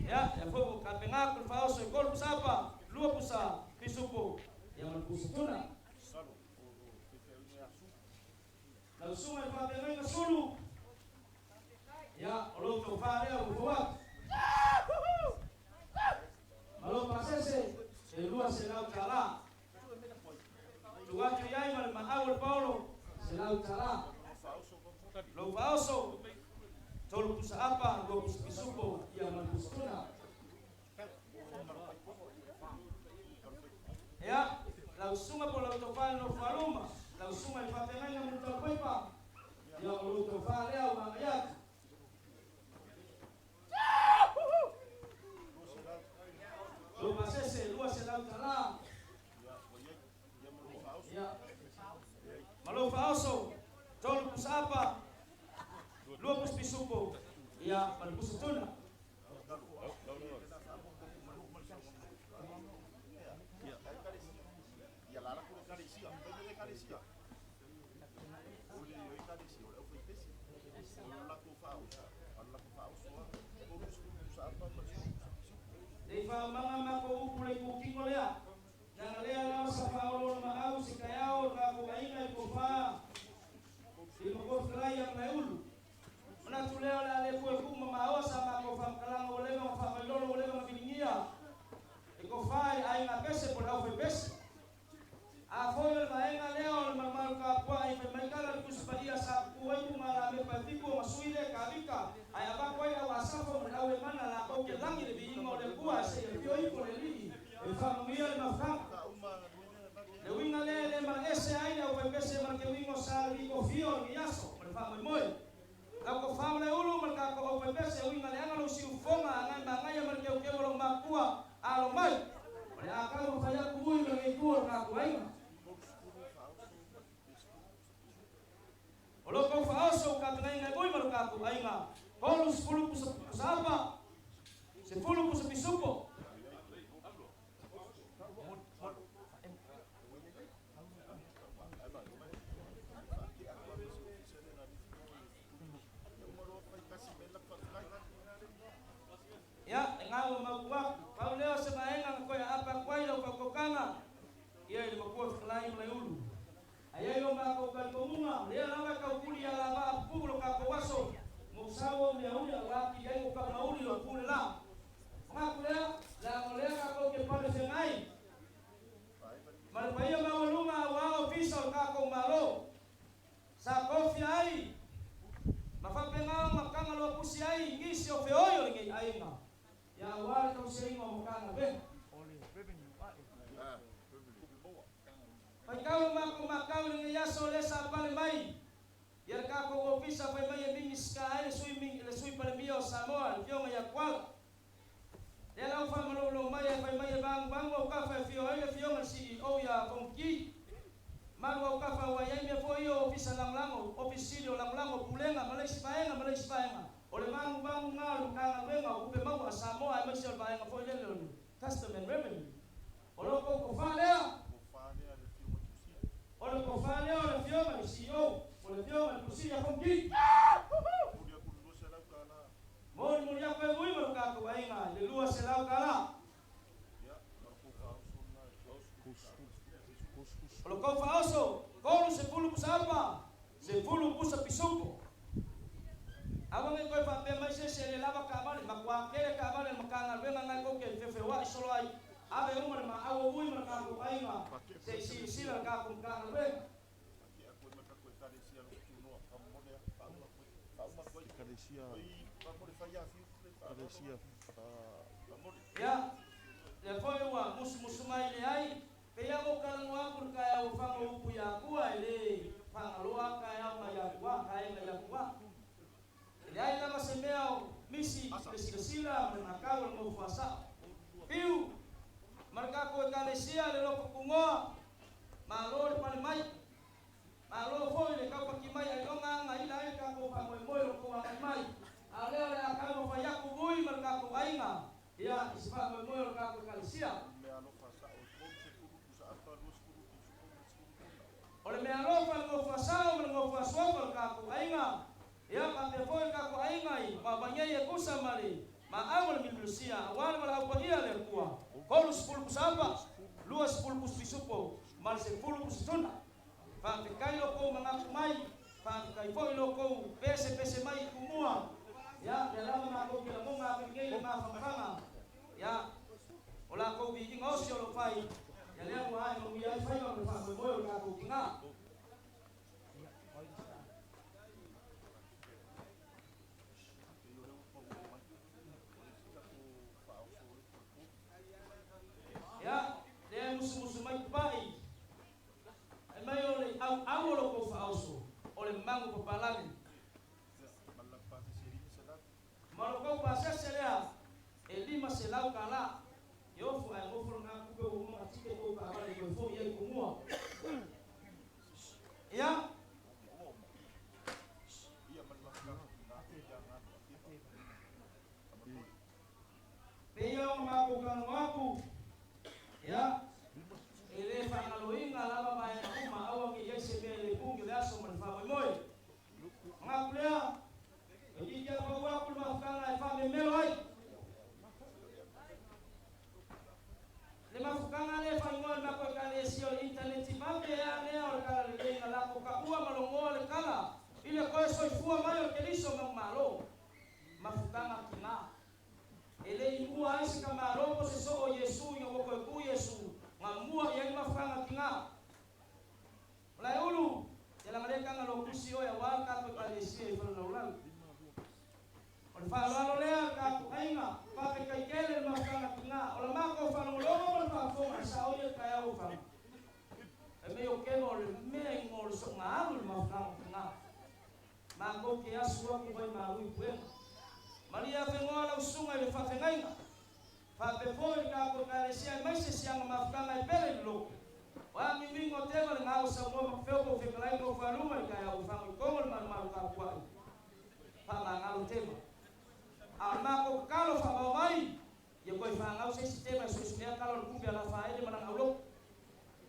ya ya fo ka penga ko faoso e kol sapa lua pusa pisupo ya man pusutuna la usunga e fa sulu ya o lo to fa le o fo malo pasese e $200 tuatu iai ma le maau le Paulo $100 lo faoso tolu pusa apa lua pusa pisupo ia ma le pusutuna ya la usunga po la utofa no faluma la usunga i fatengaina mo talpaipa ya o lo tofa lea o mangaiatu lo pasese $200 ya malo faoso tolu pusa apa lua pus pisupo ya mal pusutuna Dei fa manga mako upu le kukingo lea. Nanga lea lao sa faolo na maau si kayao ka ko ainga i kofa. I mako frai ang mai ulu. Mana tu lea la le kue ku mamaoa sa mako fa mkalanga o leva fa mailolo o leva mabiningia. I kofa i ainga pese po lau fe pese. A foi o le vaenga lea o le malmalu ka pua i fe maikala le kusipaia sa kuai ku ngala me pafiku o masuile ka vika. Ai abako ai au asafo mo au e mana la ko ke langi le biinga o le kua se e fio ipo le lii. E whangamia le mafanga. Le winga le le ma ese ai le au fe pese ma ke wingo sa le liko fio le iaso. Ma le whamoi moi. Lau ko wham le ulu ma ka ko au fe pese winga le anga lo si ufonga angai mangaia ma le keu keu lo makua alo mai. Ma le akau ma whai aku ui ma ngi kua ka ku ainga. O lo kau whaoso ka tengai ngai bui ma lo ka ku ainga. Kolu 10 pusa apa? 10 pusa pisupo. Ya, ngau mau pau leo se maenga ko ya apa kwai lo ko kokanga. Ia ile makua fly mai ulu. Ayai o mako ka komunga, lea lava ka kuli ala ba pu lo ka ko waso. Mo sawo me uli ala ki ai o ka mauli lo pule la. Ngaku lea, la mo lea ka ko ke pale se ngai. Mal paia ma olunga wa ofisa o ka ko malo. Sa kofi ai. Ma fa penga ma kanga lo pusi ai ngisi o feoyo le ngai ainga. Ya wa ka se ingo mo kanga be. Pai kau ma ko makau le yaso le sa pale mai. Ia ka ko ofisa pai mai e mingi ska ai le sui mingi le sui pale mio Samoa le fionga ya kwala. Le lau fa malo lo mai e pai mai e bang bang o ka fa fio ai le fionga CEO ya Fongki. Malu au ka fa wa ia me fo io ofisa langlango ofisi o langlango pulenga Malaysia paenga Malaysia paenga. O le bang bang nga lu kanga wenga o kupe mau a Samoa e mai se o paenga fo ile le custom and revenue. O lo ko ko fa lea. O le ko fa lea o le fionga le CEO o le fionga le pusi ya Fongki. Moni moni aku e ui ma ka ko ainga le $200. O lo kau faoso, kolu 10 pusa apa, 10 pusa pisupo. Awang e koe whapea mai se se le lava ka vale, ma kua kere ka vale, ma ka ngā ngai koke, fefe wa isolo ai. Ave uma le ma au ui ma ka ko ainga, se si sila ka ko ka ngā Ya, le foi ua musu musu mai le ai, pe ia mo kalango aku ka ia o whango upu ia kua e le whangaloa ka ia ma ia kua, ka ia ia kua. Le ai lava se mea o misi le silasila ma le makau le mau fuasao. Piu, marka ko e kalesia le loko kungoa, malo le pale mai. Malo foi le kaupaki mai ai longa anga ila ai ka ko whango e moe lo ko angai mai. aiga ia i se faamoemoe o le tatou ekalesia. O le meaalofa i le nofoasao ma le nofoasuafa o le tatou aiga, ia faapea foi le tatou aiga i Vaovaiei e tusa ma le maau o le milumilusia auā le valaau paia a le Atua, 30 pusa apa, 20 pusa pisupo ma le 10 pusa tuna. Faafetai lo kou manatu mai, faafetai foi lo kou pesepese mai i tumua, ia lea lava matou te lagona atu i nei le mafanafana, ia o la kou viiga osi o lo o fai, ia lea ua ae manuia ai faiva ma le faamoemoe o le tatou tinā. Ia, lea e musumusu mai Tupai, Fai mai o le auau o lo kou faaoso, o le magu papalagi. Ma lo kou pasese lea e 500 kālā. E ofo ae gofo lena tupe ua uma ona tike kou taavale toe foi ai tumua. Ia. Pei ona matou talanoa atu, ia, e le faagaloina lava vaega uma, aua ne i i ai se mea e le puni o le aso ma le faamoemoe. Manatu lea, toeitiiti lava pau atu le mafutaga e faamemelo ai. Le mafutaga lea e faaigoa e le matou Ekalesia o le Initaneti vave a lea o le talalelei na latou taua ma logoa le tala i le toe soifua mai o le Keriso manumalo. Mafutaga tina. E le i mua ai se tamalo po se soo o Iesu ina ua toe tu Iesu, na mua i ai le mafutaga tina. O lae ulu, ia laga lea taga lo kusi oe auā le tatou Ekalesia i Falelaulau. O le faaaloalo lea le tatou aiga, faafetai tele le mafutaga tina. O la matou faalogologo ma le faafofoga e sao ia le taeao ua fano. Fai mai o keno o le mea ingoa o le soonga alu i le mafutaga tina. Matou te asu atu vai malu i puega. Malia afengoa lau susuga i le faafegaiga. Faapea foi le tatou Ekalesia aemaise siaga mafutaga e pele i le lotu. O a miuiga o teva le gao Samoa ma feo kou fetalai kou faluma i taeao ua fago i Kongo le malumalu tapuai. Faamagalo teva. A o le matou tatalo faavao mai, ia toe fagau se isi teva e suesuea tala o le tupe a Lafaele ma lana aulotu.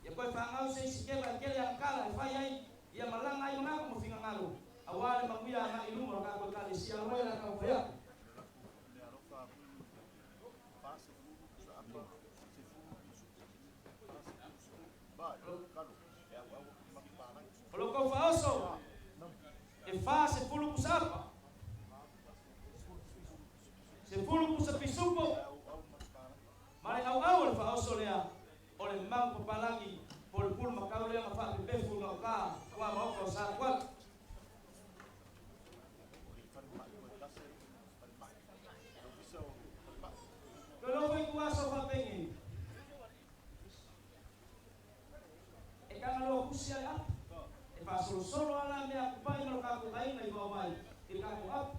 Ia toe fagau se isi teva e tele ana tala e fai ai ia malaga ai manatu ma finagalo aua le manuia agai i luma o le tatou Ekalesia. Aloha ia la taumafai atu. O lo kou faaoso e 40 pusa apa, 10 pusa pisupo, ma le auau o le faaoso lea o le magu papalagi po o le pulumakau lea na faapepefu i gauta tuamaota o Satuala. Toe nofo i tua aso faapenei. E tagaloa kusi ai apu. E faasolosolo a la mea kupai ma lo tatou aiga i vaovai i le tatou apu.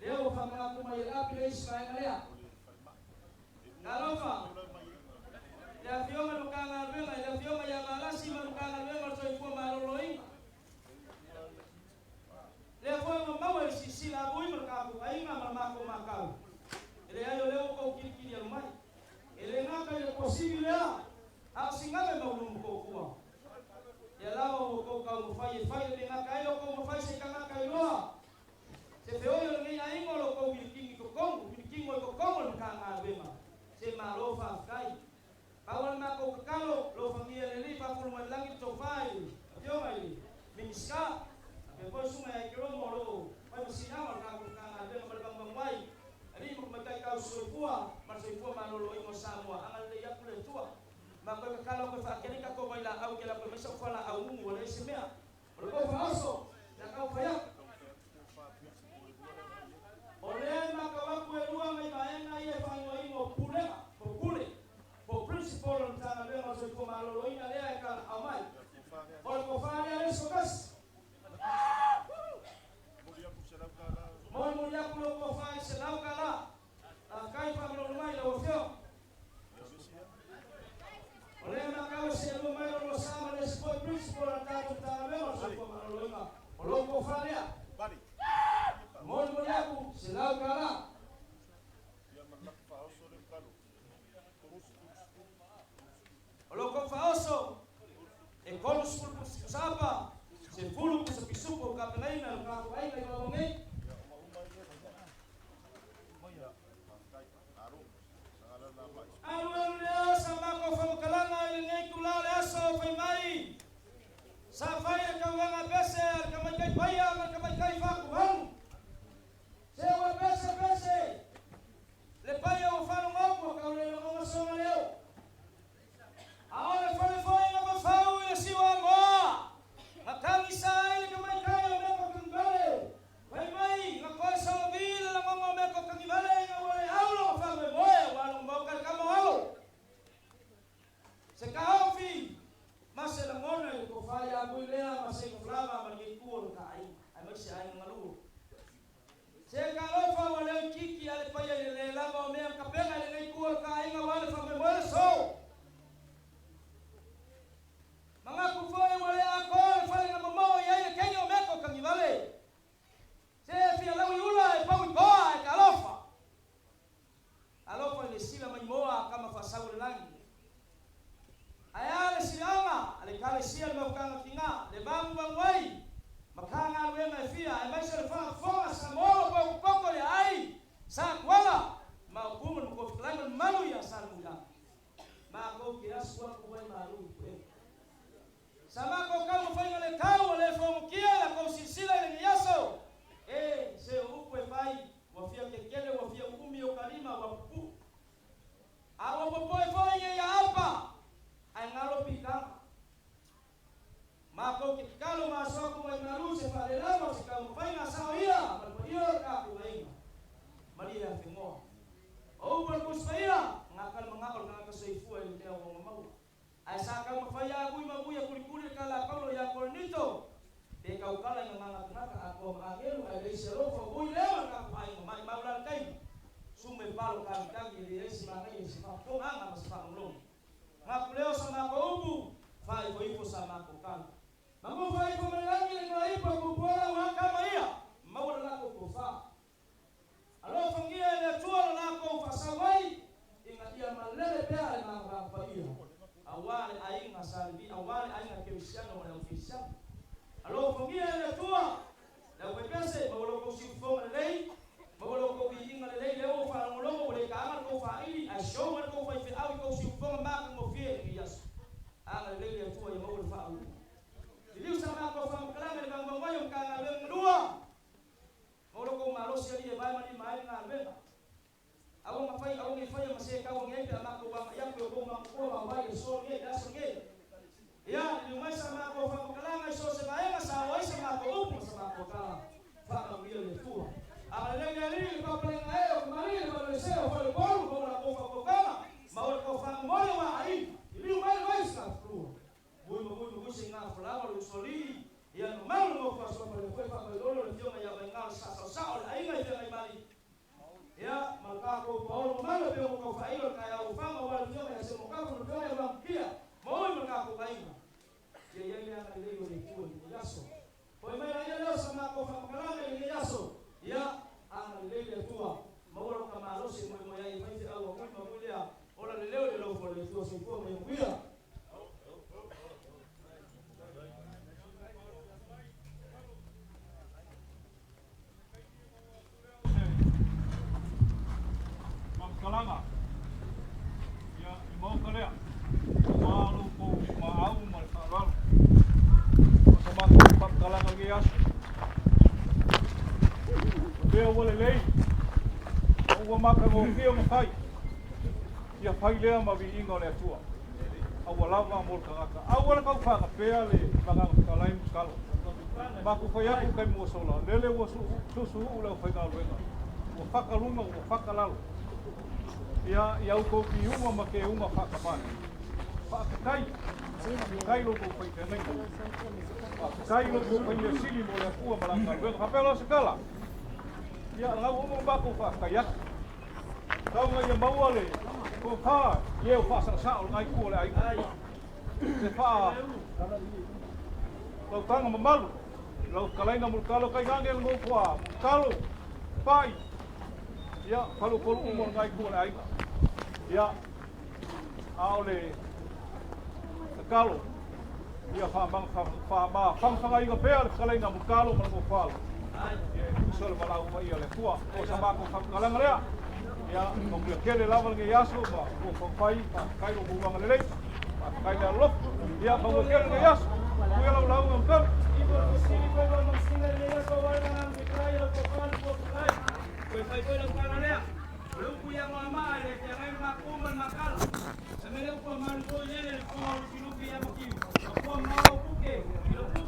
Lea ua faamanatu mai e le api le isi vaega lea. Talofa! Le Afioga i le Matagaluega, i le Afioga ia Valasi ma le Matagaluega o le Soifua Maloloina. Lea foi ua maua i le silasila a Vui ma le tatou aiga ma le matou matau. E leai o lea ua tou kilikili alu mai. E le gata i le tuasivi lea, a o singame ma ulumu totua. Lea lava ua tou taumafai e fai le mea gata ai lo tou mafai se tagata iloa. Se feoi o lenei aiga o lo tou milikini i totonu, milikino i totonu o le Matagaluega. Se malo faafetai. Pau a le matou tatalo, alofagia e le Alii faafulu mai le lagi le tofa i le Afioga i le Minisita, faapea foi Susuga ia Aikelomo o lo o fai ma siiaga o le tatou Matagaluega ma le vaguvagu ai, Alii ma Tamaitai tausi soifua ma le soifua maloloina o Samoa, agalelei atu le Atua. Ma toe tatalo atu e faatele tatou vailaau kela toe mai sau fualaau mumu ua leai se mea. O le tou faaoso, le a taumafai atu. ma agelu ae leai se alofa ua ui lea ma le tatou aiga maimau la le taimi sume palo tagitagi e leai se manaia i se faafofogaaga ma se faalogologo. Manatu lea o sa matou upu, faaifoifo sa matou tala. Manu faaifo mai le lagi le igoa ipu a Tupuola ua kama ia, maua le latou tofa. Alofagia e le Atua lo latou faasau ai, ina ia malele pea le manavanava paia, aua le aiga Sa Levi, aua le aiga Kerisiano ma le aukerisiano. Alofagia e le Atua le aufaipese, maua lo outou siufofoga lelei, maua lo outou viiga lelei lea ua faalogologo ua le taaga le tou faaili, ae show mai le tou faifeau i tou siufofoga matagofie i lenei aso. Agalelei le Atua ia maua le faauluulu. Liliu sa matou faamatalaga i le vaguvagu ai o Matagaluega na lua, maua lo outou malosi alii e vae ma lima ai le galuega. Aua na fai, aua nei faia ma se tau ane ai pe a matou agai atu i outou maotua vaovai i le so lenei, le aso lenei. Ia, liliu mai sa matou faamatalaga i so o se vaega sa oo ai sa matou upu ma sa matou tala. Faamanuia le Atua. Agalelei le Alii i le papalega ee o kamalii le faaloesea o faleupolu ma o latou faautautaga ma o le tofa momoli aua aiga. Liliu mai le vai i Safua. Mui ma mui ma mui se iga falaoa le usoalii, ia le mamalu le nofo a Suafa le foe faamailolo le afioga ia Vaigao le Sasaosao le aiga i Feagaimali, ia ma le tatou paolo mamalu e pei ona tau faailo le taeao ua fano aua le afioga ia Seumokafu le afioga ia Vamukia Maui ma le tatou aiga. Ia i ai le agalelei o le Atua i lenei aso. Foi mai laia lea o sa matou faamatalaga i lenei aso, ia agalelei le Atua, maua lo ta malosi e moemoe ai e fai feau a mui ma mui lea, ola le leo i le alofa o le Atua. Soifua ma ia manuia. Faamatalaga ia i maota lea aua lo outou maau ma le faaaloalo. O sa matou faamatalaga i lenei aso, o mea ua lelei ma ua matagofie ona fai, ia fai lea ma viiga o le Atua. Aua lava mo le tagata. Aua le tau faagapea le Agaga Fetalai ma tatalo. Matou fai atu i taimi ua sola, lele ua susuuu le aufaigaluega, ua fata luga ua fata lalo. Ia, i a outou piuga ma teuga faatamala, faafetai, faafetai lo outou faifeagaiga. Faafetai lo outou fai mea sili mo le Atua ma lana galuega. Faapea loa se tala. Ia, lena ua uma ona matou faafetai atu. Tau ina ia maua le tofa i e o faasaosao lena itu o le aiga. Se faa lautaga mamalu i lau fetalaiga Mulitalo tainane le nofo a Mulitalo Pai, ia faleupolu uma o lena itu o le aiga. Ia, a o le tatalo ia faamafangafagaina pea le fetalaiga Mulitalo ma le nofo alo ia e tusa le valaau paia a le Atua. O sa matou faamatalaga lea, ia manuia tele lava lenei aso ma ua taumafai. Faafetai lo outou agalelei, faafetai le alolofa, ia manuia tele lenei aso. Manuia lau lauga Mulitalo. O le upu ia Anoamaa e le feagai le mapu ma le makala. E mele upu a Malu foi lele le fofoga o Lufilufi ia Matiu. Mapua ma Maolo Puke i lou upu.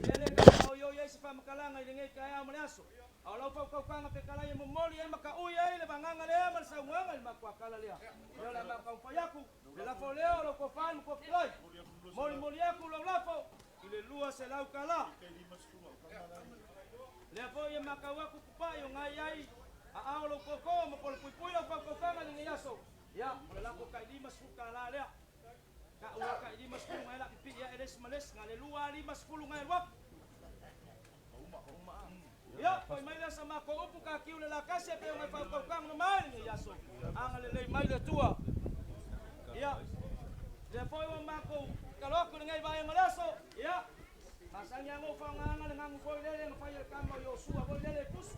Lele e tau faaoioi ai se faamatalaga i lenei taeao ma le aso. A o lau faautautaga fetalai e momoli ai ma taui ai le vagaga lea ma le saunoaga i le matuakala lea. Lea o le a matou taumafai atu le lafo lea o lau tofa i le matua fetalai. Molimoli atu lau lafo i le $200. Lea foi e matau atu Tupai o nai ai aao lou tootoo ma polopuipui lau faautautaga i lenei aso. Ia, o le lafo tai $50 lea. Tau lava tai 50 nai la pipii ae le isi ma le isi, na le lua a 50 nai alu atu. Ia, foi mai lea sa matou upu tatiu le lakasi e pei ona e faautautaga mai i lenei aso. Agalelei mai le Atua. Ia, lea foi ua matou tatalo atu i lenei vaega o le aso. Ia, masani lava ona ou faaaogaina le ganu foi lele na fai e le tama o Iosua foi lele e pusu.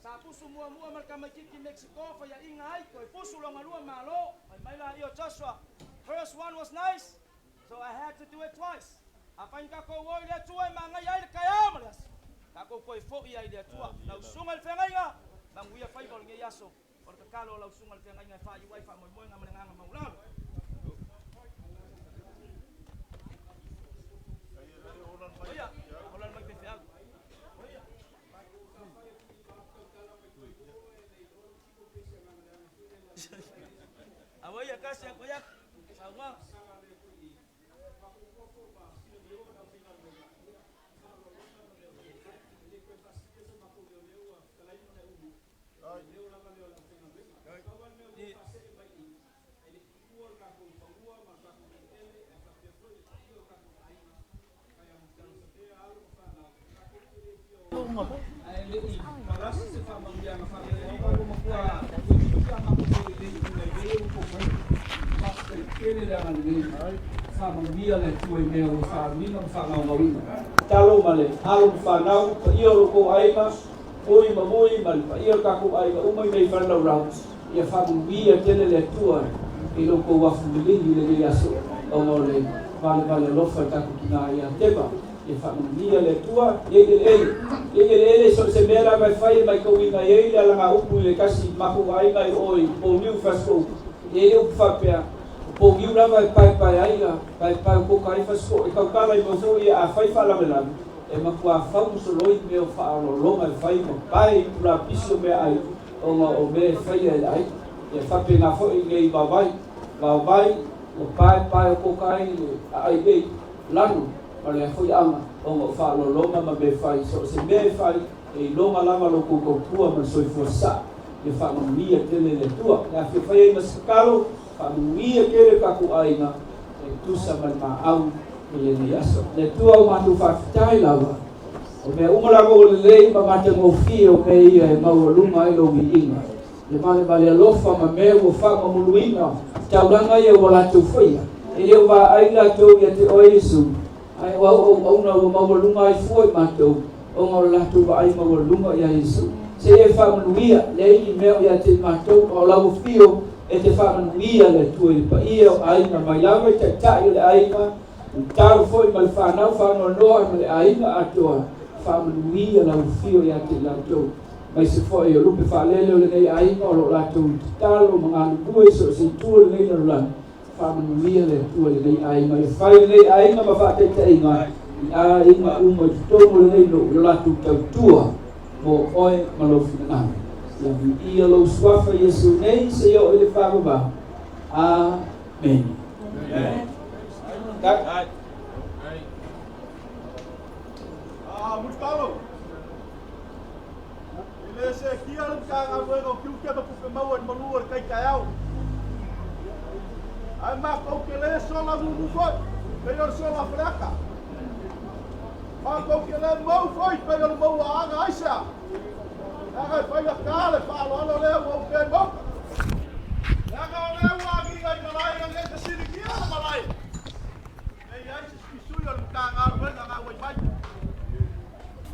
Sa pusu muamua ma le tamaitiiti Mexico faiaina ai, toe pusu lona lua malo. Fai mai laia o Joshua, First one was nice, so I had to do it twice. Afai na tatou o i le Atua e manaia ai le taeao ma le aso, tatou toe foi ai i le Atua. Lau susuga i le feagaiga, manuia faiva o lenei aso. O le tatalo a lau susuga i le feagaiga e faaiu ai faamoemoega ma le agaga maualalo. Oia, ola mai faifeau. Oia. Aua ia kasi ako ia. Saunoaga. Faamanuia le Atua i mea ua faaaluina ma faagaogauina. Tatalo ma le alo ma fanau, paia o lo outou aiga, ui ma mui ma le paia o le tatou aiga uma i mea i Falelaulau, ia faamanuia tele le Atua i lo outou afu liligi i lenei aso, ona o le valevale alofa i tatou tina ia Teva. Ia faamanuia le Atua, ia i eleele, ia i eleele so o se mea lava e fai e matauina ai ai le alagaupu i le tasi matou aiga i o i Pouniu i Fasitoouta, e i ai le upu faapea, o Pouniu lava e paepae ai a paepae o toka ai Fasitoo, e tautala i mau foi ia a fai faalavelave, e matua fau ma soloi mea o faaaloaloga e fai ma pae i tulapisi o meaai ona o mea e faia e le aiga. Ia faapena foi i nei vaovai, vaovai ua paepae o toka ai le aai nei lanu ma le afoiaga ona o faaaloaloga ma mea e fai. So o se mea e fai, e iloga lava lo outou tautua ma le soifua sasaa. Ia faamanuia tele le Atua. Le afio fai ai ma se tatalo, faamanuia tele le tatou aiga e tusa ma le maau i lenei aso. Le Atua o matou faafetai lava, o mea uma lava ua lelei ma matagofie o mea ia e maualuga ai lou viiga. Le valevale alofa ma mea ua faamamuluina taulaga ia ua latou faia, e le o vaai latou ia te oe Iesu, ae o au auauna ua maualuga ai fua i matou, ona o le latou vaai maualuga ia Iesu. Se e faamanuia, leai ni mea o ia te i matou, a o lau afio e te faamanuia le Atua i le paia o aiga mai lava i taitai o le aiga, i talo foi ma le fanau faanoanoa ma le aiga atoa, faamanuia lau afio ia te i latou. Aemaise foi o lupe faalele o lenei aiga o lo o latou tatalo ma galulue i so o se itu o lenei lalolagi, faamanuia le Atua i lenei aiga, ia fai lenei aiga ma faataitaiga i aiga uma i totonu o lenei nuu i lo latou tautua mo oe ma lou finagalo. Ia viia lou suafa Iesu nei seia oo i le faavavau. Amene. Amen. Mulitalo. E le seetia le Matagaluega o Tiute ma Tupe Maua i le malu o le tai taeao. Ae matou te le sola mumu foi, pei o le sola a Faleata. Matou te le mou foi, pei o le mou a Aga aisea. Leaga e faigata le faaaloalo lea ua opea i Maota. Leaga o lea ua agiga i malae e le fesiligia le malae. E i ai se isi sui o le Matagaluega na auai mai.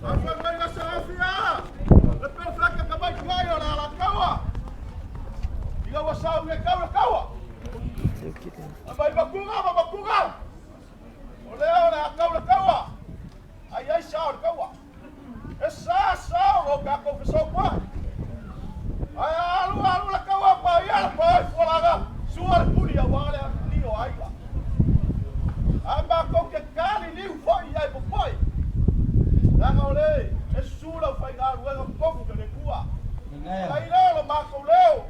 Au fai mai na saofia le perofeta tamaitai o le Alataua ina ua sau i tau le taua. A mai makuga ma makuga, o lea o le a tau le taua, ai ai sa o le taua. E sa sa o lo tatou fesopoai. Ae alu alu le taua pa ia le pa i fualaga, sua le puli aua le alii o aiga. Ae matou te taliliu foi i ai popoi, leaga o le e susu le aufaigaluega totofi o le Atua. Ai lea o lo matou leo.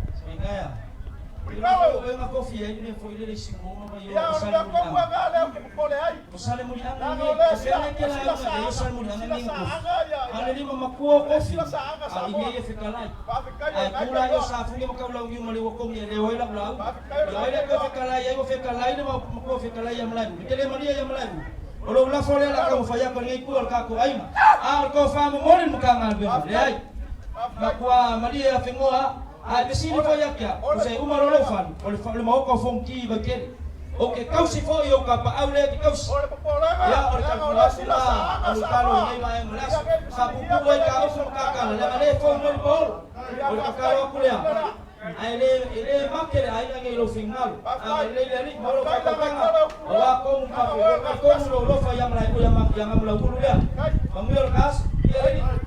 Mulitalo. Ia, o le mea tonu lava lea ou te popole ai, leaga o lea e sila saaga, sila saaga ia, ia, e sila saaga Samoa. Faafetai o lena e talanoa. Faafetai o lena e talanoa. Faafetai. Faafetai. O le popolega. O le popolega, leaga o lea sila saaga Samoa, ia nei fesiligia mea ia nisi o Matagaluega. Ia faafetai, manuia la. Faafetai. Faafetai leaga e tele upu leo, leaga o oe e gasegase. Faafetai.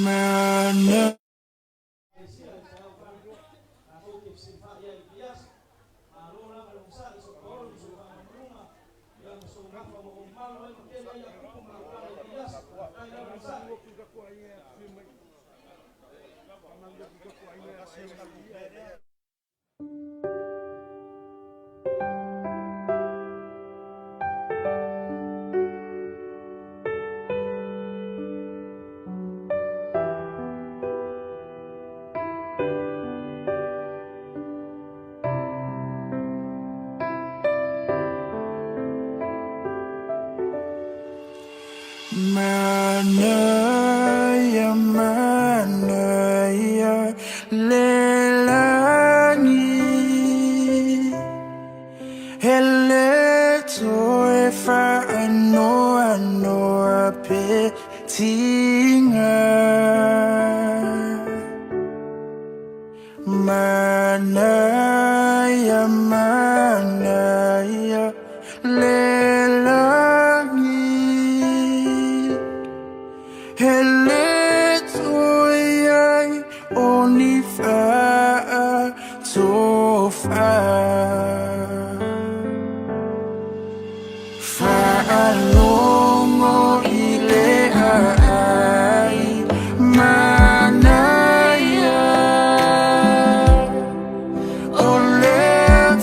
Mana. Manaya, manaya, lelani. Hele toe whaanoa noa pe tinga. Manaya, manaya, lelani. Hele toe ai o ni wha tofa. Whaalongo i le ai manaia. O le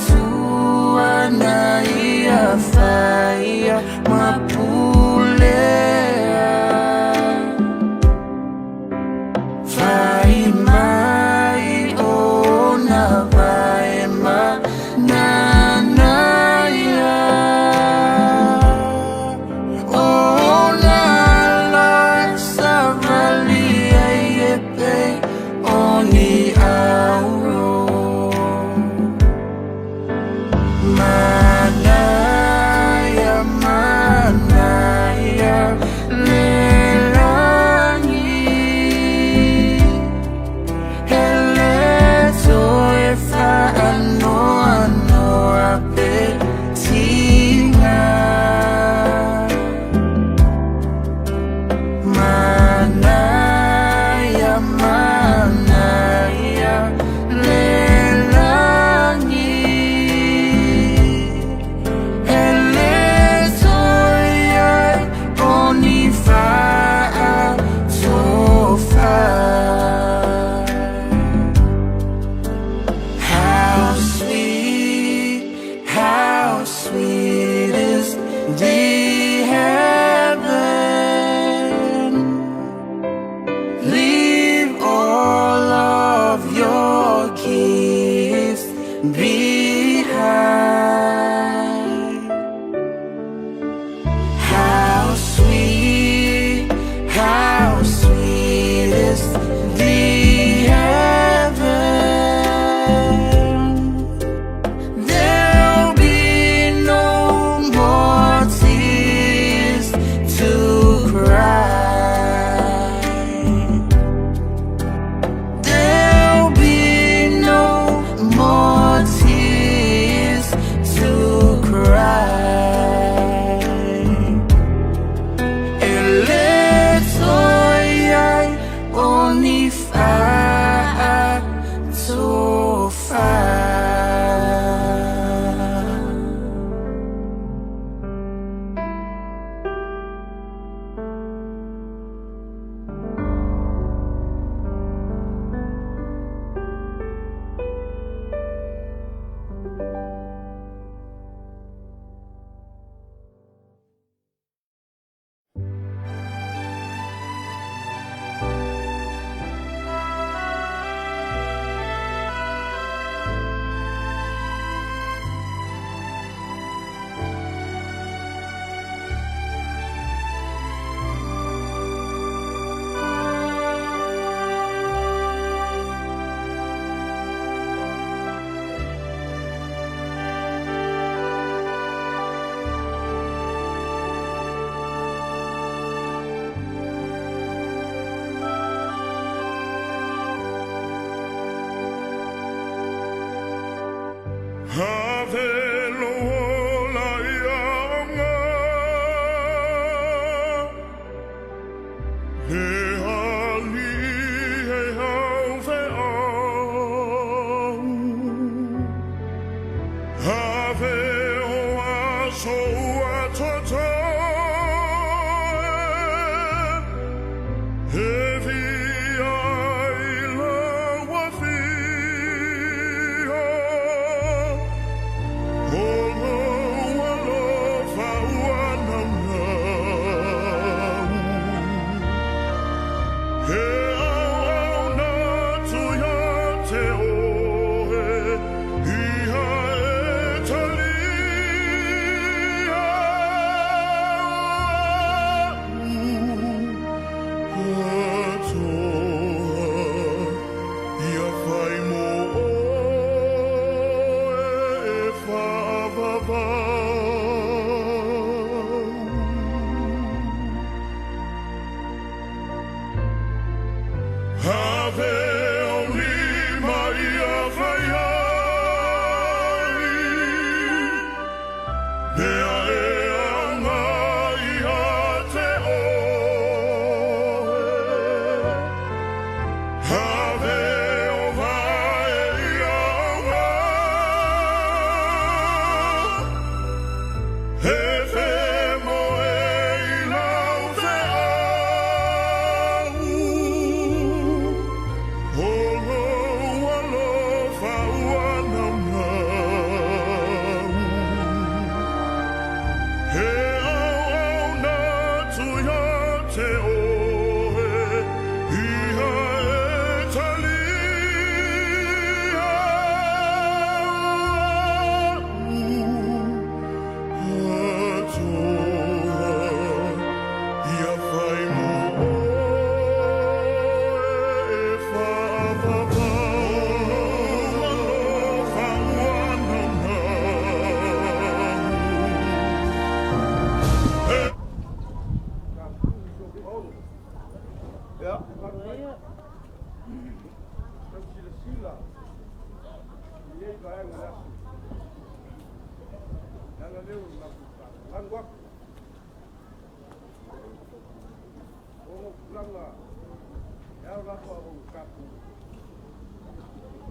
tuana ia whaia mapulea. Whai mai o na vai ma nanaia. O na la savali ai e pe o ni auro. Manaia, manaia. Have o lima ia fai ai, mea e anga ia te oe. Have o vae ia auga, he fe moe i lau fe au. O lou alofa ua naunau, he auauna atu ia te oe, ia e talia a'u atoa. Ia fai mo oe e fa'avavau. O lou alofa ua naunau. Ia. Tau silasila i lenei vaega o le aso. Le ala lea o le matou faalagolago atu. Ona o tulaga e ao lava ona tatou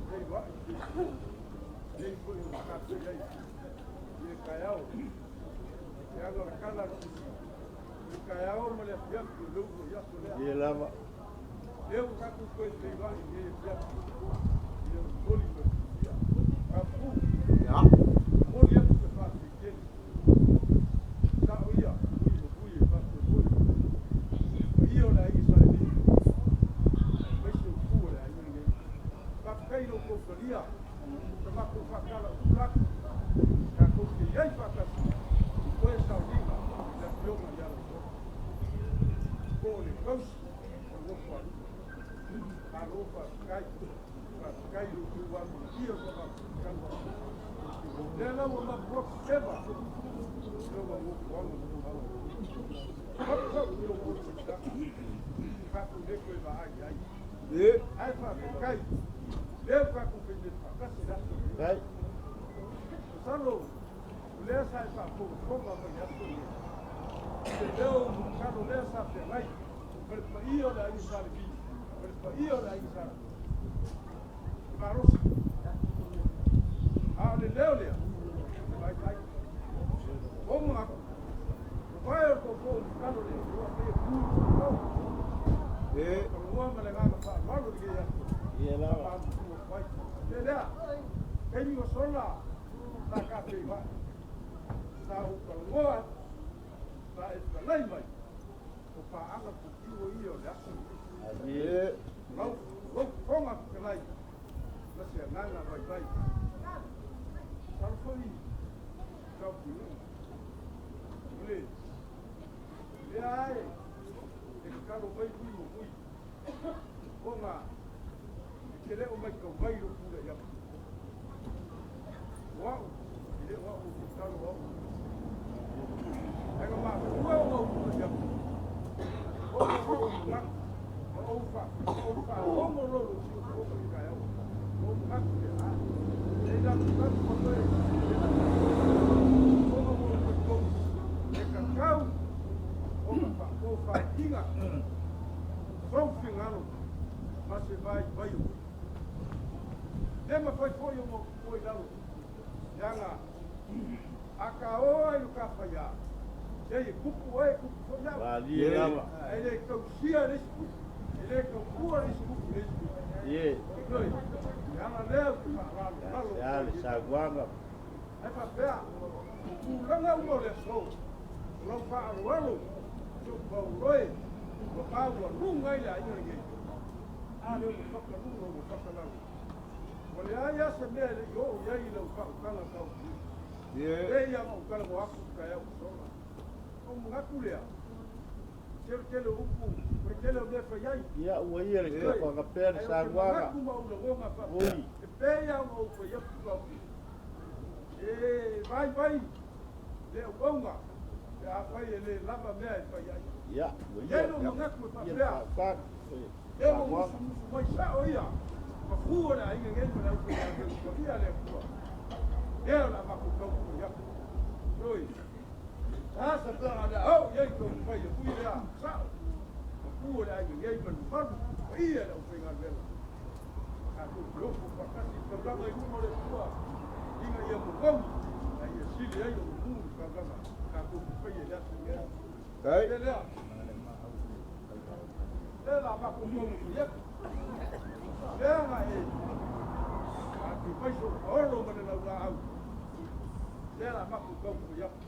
feiloai lenei foi ua tatou i ai i le taeao. Leaga o le tala a le Tusi, o le taeao ma le afiafi o le uluai aso lea. Ia lava. Lea ua tatou toe feiloai i lenei afiafi i le momoli ma le fiafia. Tapu, momoli atu le faafetai tele. Sao ia, ui ma ui e faamoemoe. Le paia o le aiga Sa Levi, aemaise o pu o le aiga lenei. Faafetai i lo outou talia, sa matou faatalaula atu, tatou te i ai faatasi i toe sauniga i le afioga ia Lauofo, po o le tausi o le nofoalii. Malo faafetai, faafetai i lo outou amanaia o sa matou tatalo atu. O lea la ua matou atu seva i lona nofoaga tumau. Sau i lou molimolitaka, tatou le toe vaai i ai. Ae faafetai, lea ua tatou faimea faatasi i le aso lenei. Masalo, o lea sa e faafogafoga mai i le aso lenei, i le leo o masalo lea sa feagai ma le paia o le aiga Sa Levi, ma le paia o le aiga Sa Rafeli. E malosi. A o le leo lea, e vaivai. Ua ou manatu, ua vae o le tootoo o masalo lea, ua faia tu i le tau. Talanoa ma le agaga faaaloalo i lenei aso. Faamutu atu ai. Le lea, taimi ua sola, sa tafeiloai. Sa ou talanoa atu, sa e fetalai mai, o paaga puipuia ia o le aso lenei. Lau fofoga fetalai, ma se agaga vaivai. Masalo foi tau puiuga. O le lea e e tatalo mai ui ma ui, ona e te le o matau mai lou tulai atu. O au, e le o au ou te tatalo au. Ae na mafua ona ou tulai atu, ona o lou manatu, ma ou faalogo loa i lou siufofoga i le taeao. Ona ou manatu lea, a, e latou ma toe ona ua ou talitonu e tatau ona faatofalaiga sou finagalo ma se vaivai o oe. Le mafai foi ona ou tuua i lalo, leaga a ta o ai i lo ta faiā, leai e tupu oe e tupu foi au. Malie lava. Ae le tausia le isi tupu, e le tautua le isi tupu i le isi tupu. Ioe, le ala lea ou te faalalolalo Se a le atu ai. saunoaga. Ae faapea, o tulaga uma o le aso, o lau faaaloalo, si ou pauloe, ua maualuga ai le aiga lenei. A lea ua fata luga ua fata lalo. Ua leai lava se mea e le i oo i ai i lau faautaga tau e ia ona ou talanoa atu i le taeao ua sola. Ona ou manatu lea, o le tele o upu, o le tele o mea e fai ai. Ia ua ia le Ioe, tofaga pea le ae ou te saunoaga. manatu ma ou lagona faapea, Oi. e pei lava ona ou fai atu lau e vaivai le auauna pe afai e le lava mea e fai ai. Ia ua E i ai ia lou manatu e ia le faapea, faautaga. Oi. Lea ua musumusu mai sao ia ma fua le aiga nei ma le aufaigaluega paia a le Atua. Lea o le a matou taumafai atu. Oi, sa sa o le a oo i ai taumafai e fui lea sao ma fua le aiga nei ma le mamalu paia i le aufaigaluega. Tatou te ofo faatasi i le taulaga i luma o le Atua ina ia momogi a ia sili ai ona mu le taulaga tatou te faia i le aso lenei. Lea lea. Lea la matou taumafai atu. Lea na e atu mai so paolo ma le laulaau. Lea la matou taumafai atu.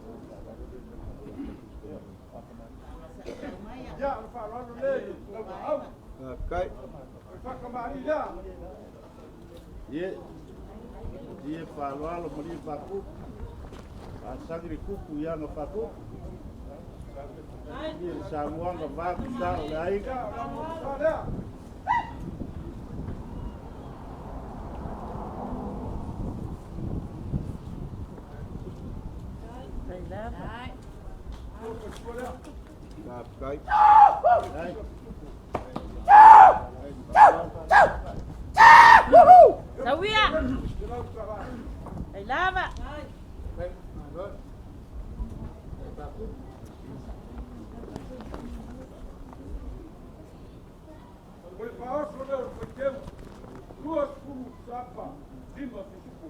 Ia, o le faaaloalo lea i le laulaau. Faafetai. O le faakamālī lea. Ie, ie faaaloalo ma lie faakupu. Faasagi le kupu i aga faakupu. Ie le saunoaga vaku sa o le aiga. Ia, o le amoa lea. Faafetai. Ai, Sawia! Ai lava! O le faaoso lea o le faiteu, 20 sapa, 5 fitupu.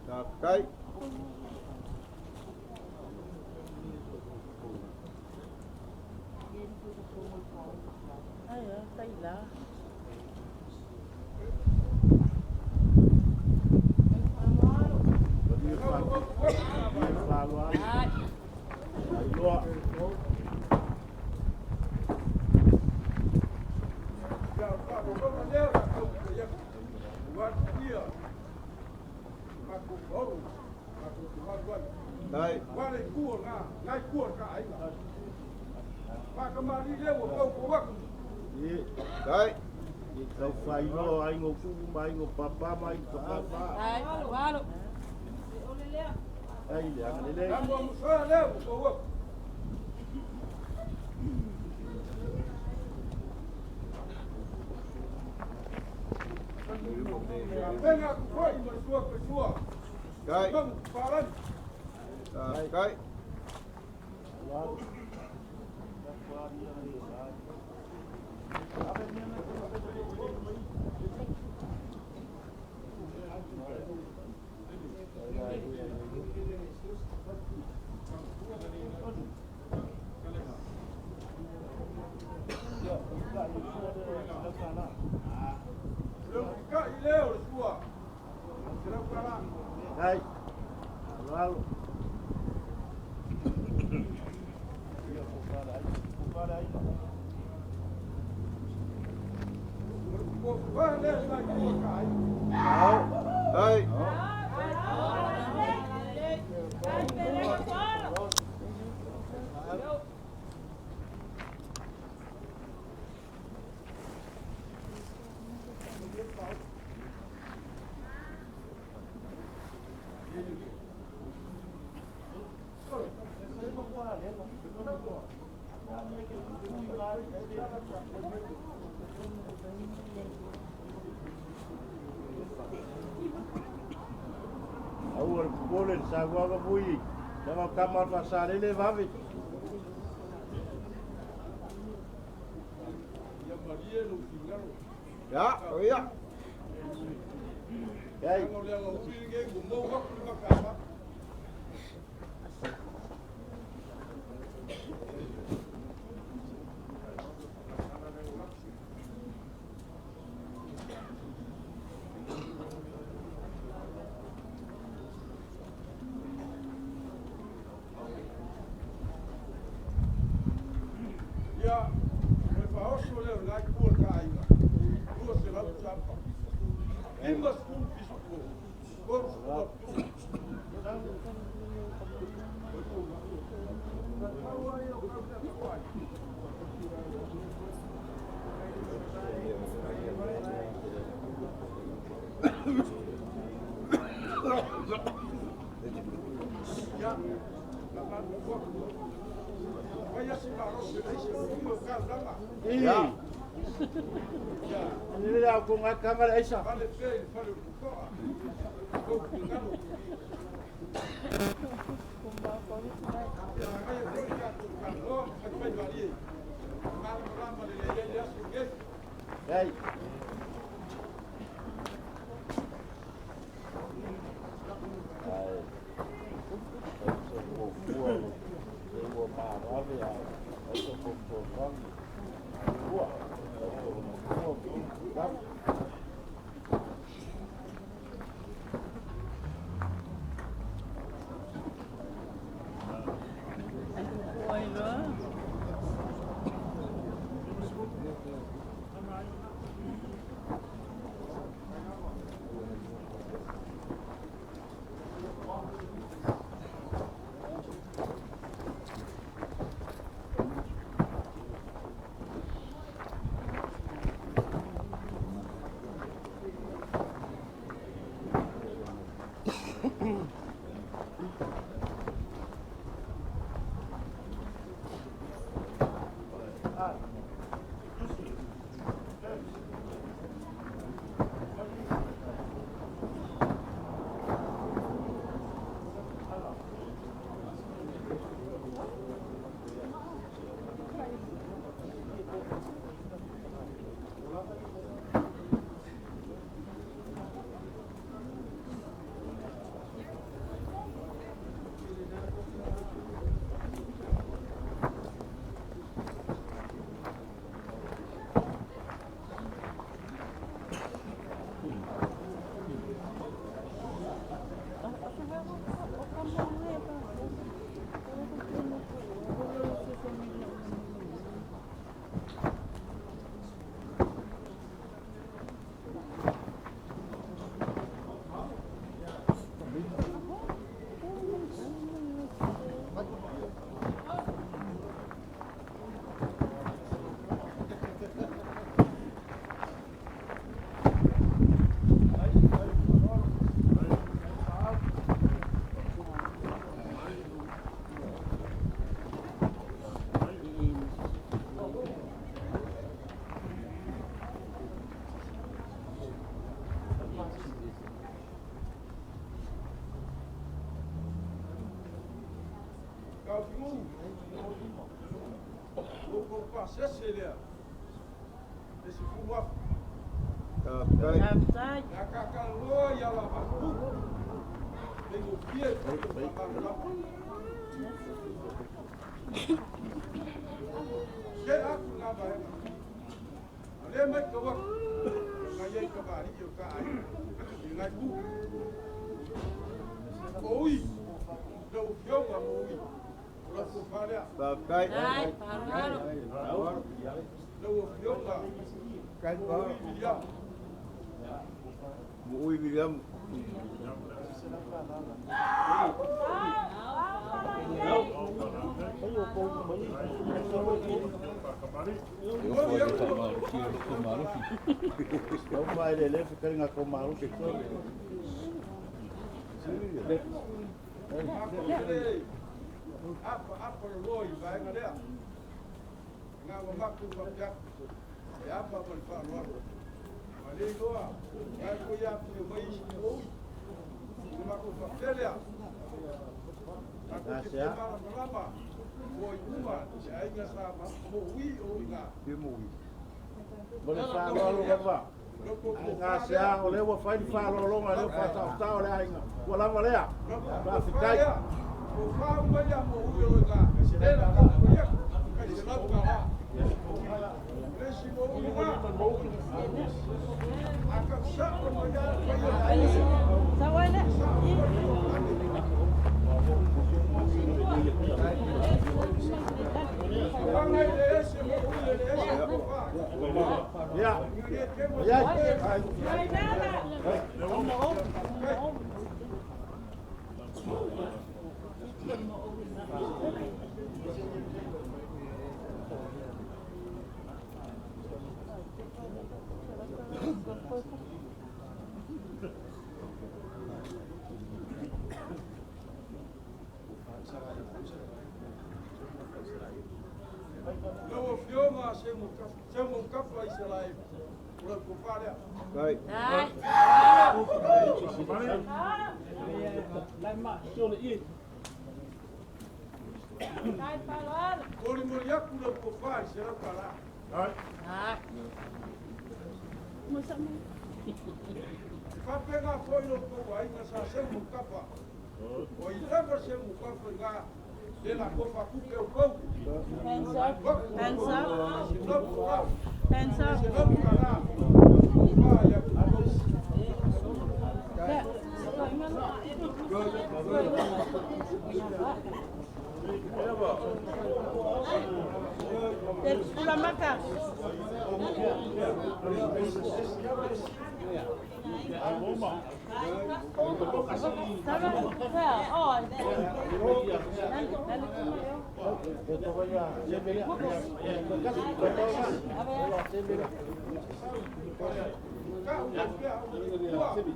Faafetai. Ai, ai la. lie faakupu. Lie faaaloalo. Ailoa. Ia, o le faalologa lea o le a taumafai atu. Ua atuia matou paolo, matou te malu ai. Ai. Ua le itu o lena, lena itu o le ta aiga. Faakamalī lea ua tautou atu. Ie, Ai. ie tau faailoa aiga o kupu ma aiga o papa ma aiga o tafāfā. Ai le agalelei. Amoamosoa lea ua tou atu. Tapena atu foi ma le sua faisua. Ai. Magu palani. Faafetai. Le ukikai lea o le sua. Se lau kala. Ai, aloalo. O le fua lea i la itu o le ta aiga. Ai. Aua le popole le sauaga fui. Lava o kama atu a salele vave. Ia malie lou finagalo. Ia, o ia. Ai, Leaga o le agauli lenei ua mou atu le makafa. Ia, o le faaoso lea o lena itu o le ta aiga. 200 sapa. 50 pisupo. 30 aputu. Ia, Ia. Ni le au ko ngai kanga le aisa. Ei. Oi loa. Faafetai. Faafetai. Ai, faaaloalo. Muui William. Lau mai le le fikaringa ko maru ki to. Mo le whaaloalo lava. Ai ngā sea o le ua whai ni whaalolonga le ua whataotao le ainga. Ua lava lea. Faafetai. Sauaile. Ia. Ia. Ai. Ai nana. Hands up. Hands up. Hands up. Ulamaka.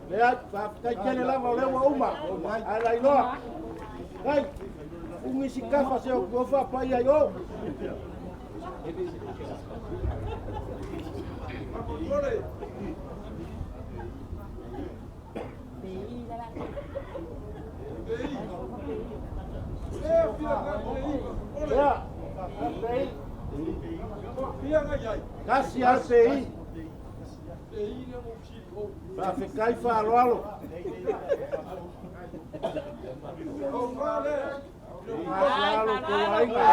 Lea, faafetai lava o lea ua uma. Ae lailoa. Ai, ugi sikafa se o kuofa pai ai o. Lea, faafetai. Kasi a sei. Faafetai faaloalo. Faaloalo kou aiga.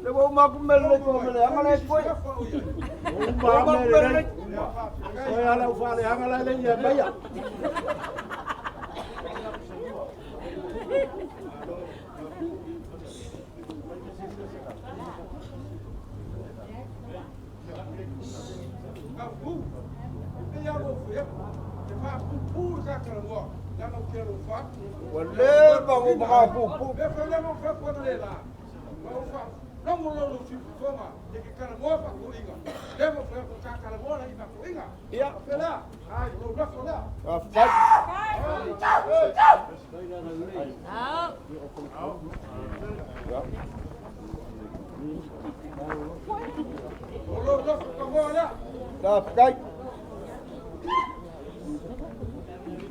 Le ua uma aku mele lei ko mele anga le koe. Uma mele lei. Koe ala u faaleaga la e lei ia maia. Ua leva o makapupu. Ia. Faafetai. Faafetai.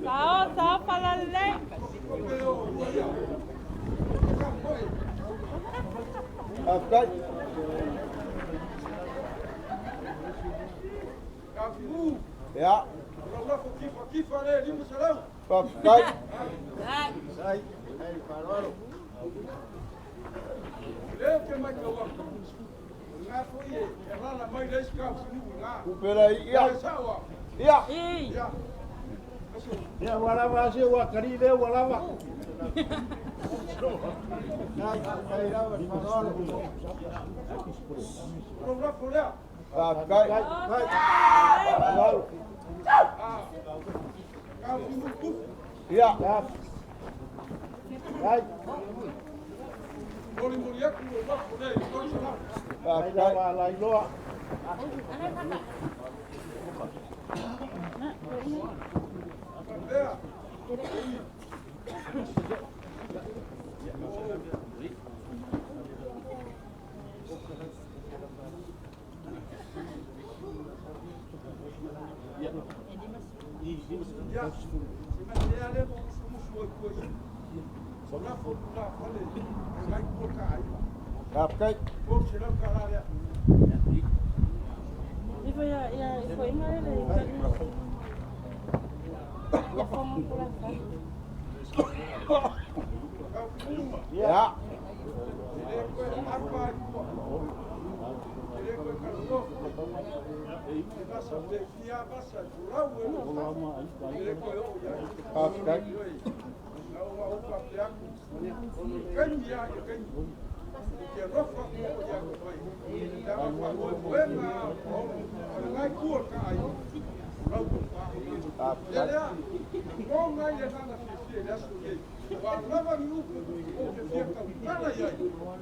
Sao, sao, falalei. Faafetai. Ia. Faafetai. Kupela ia. Ia. Ia ua lava se ua kali lea ua lava. Faafetai. Ia. Faafetai lailoa. Faafetai. Ifo ia ia ifo inga ele. Ia fonga pula. Ia. Faafetai. Ou te alofa atu foi ia te oe, leaga o faamoemoega lava o Paolo, o lena itu o le ta aiga, o lau tofa. O le mea lea, lagona ai le agaga fiafia i le aso lenei, o a lava ni upu ou te fia tautala i ai,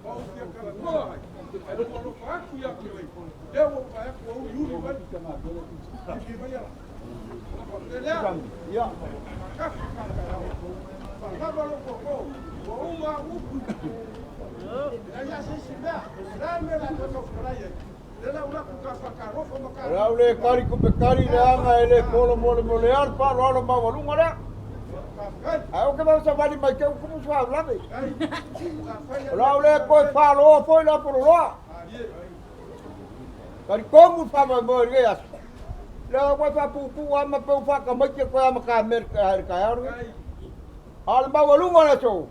ma ou fia talanoa ai, ae lou alofa atu ia te oe, lea ua ou vaai atu ua uliuli mai, fiafia mai ala. Ona faapea lea, faatasi faataeao, faalava lou tootoo, ua uma au upu. E leai lava se isi mea, o le a le mea o le a toe tautala i ai? O lea la ua latou ta faatalofa ma ta. O le a ou le tali tupe tali leaga e le folomolemoleā le faaaloalo maualuga lea. Ae ou te vave savali mai te i ua tupu se faalavelave. O le a ou le toe faaloa foi le apololoa. Talitonu le faamoemoe i lenei aso. Lea ua faapuupuu lava ma pei ua faatamaiti toe amata mea i le taeao lenei. A o le maualuga o le aso,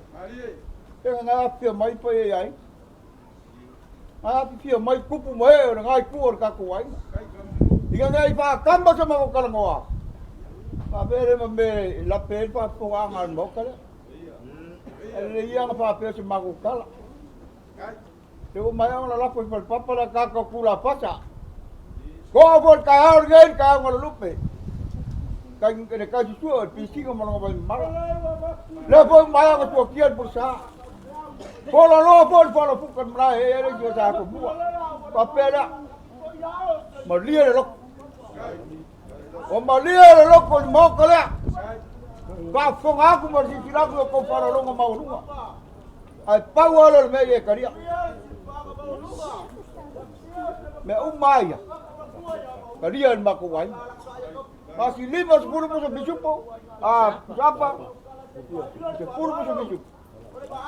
se na afifio mai paia i aiga. Na afifio mai tupu ma ee o lena itu o le tatou aiga. Ina ne i faatama se matou talanoa, faapea lea ma mea e lape ai le faafofogaaga a le Maota lea. Ae lelei ia ona faapea se matou tala. Se ua maea ona lafo i falepapa le ataata o Tulafasa. Toa foi le taeao lenei, le taeao na lulupe. Le taisisua o le pisiga ma lona vaimamala. Lea foi ua maea ona suatia le pulesa. Pola loa foi le falafuka le malae e le isi o sa atomua. Faapea lea, malie le loto. Ua malie le loto i le maota lea. Faafofoga atu ma le silasila atu i o tou faaaloaloga maualuga. Ae pau lava lea o le mea ia e talia. Mea uma lava ia, talia e le matou aiga. Masi 50 pusa pisupo, a pusapa, 10 pusa pisupo.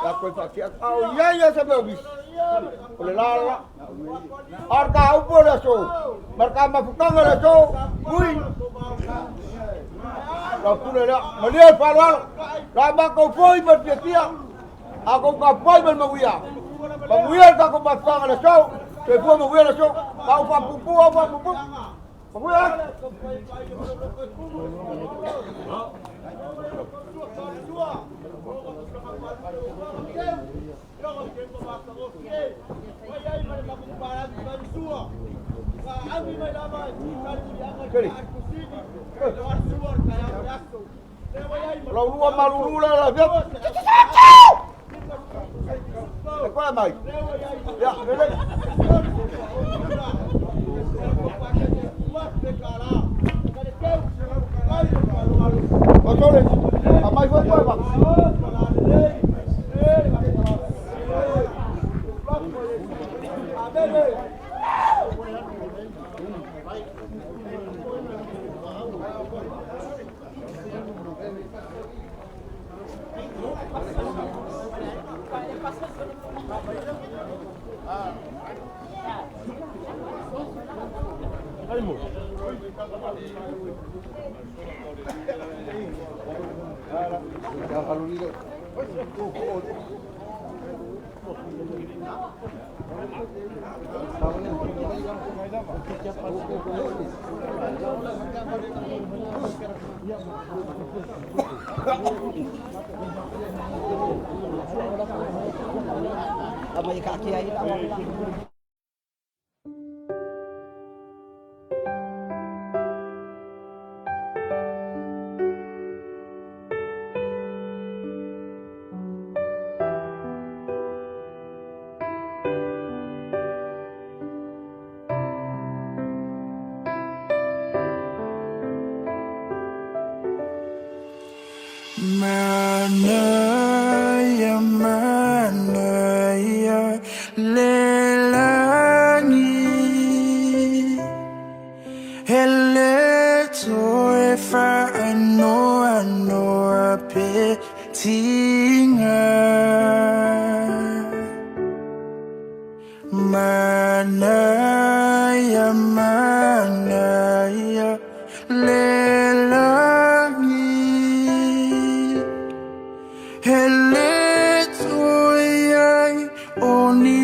Ia koe faatia atu. A o i ai lava se mea o misi, o le la la. A o le ta upu o le aso, ma le ta mafutaga o le aso, ui, lau pule lea, malie le faaaloalo, la matou foi ma le fiafia, a tou tapuai ma le manuia, manuia le tatou mafutaga o le aso, soifua manuia le aso, a ua faapuupuu a ua faapuupuu. Manuia! O lau lua malulu lea la fia. E koe mai. Ia, lelei. O sole, a mai foi koe va. Manaia, manaia, lelani. E le toe faanoanoa pe tiga. Manaia, manaia, lelani. E le toe ai o ni.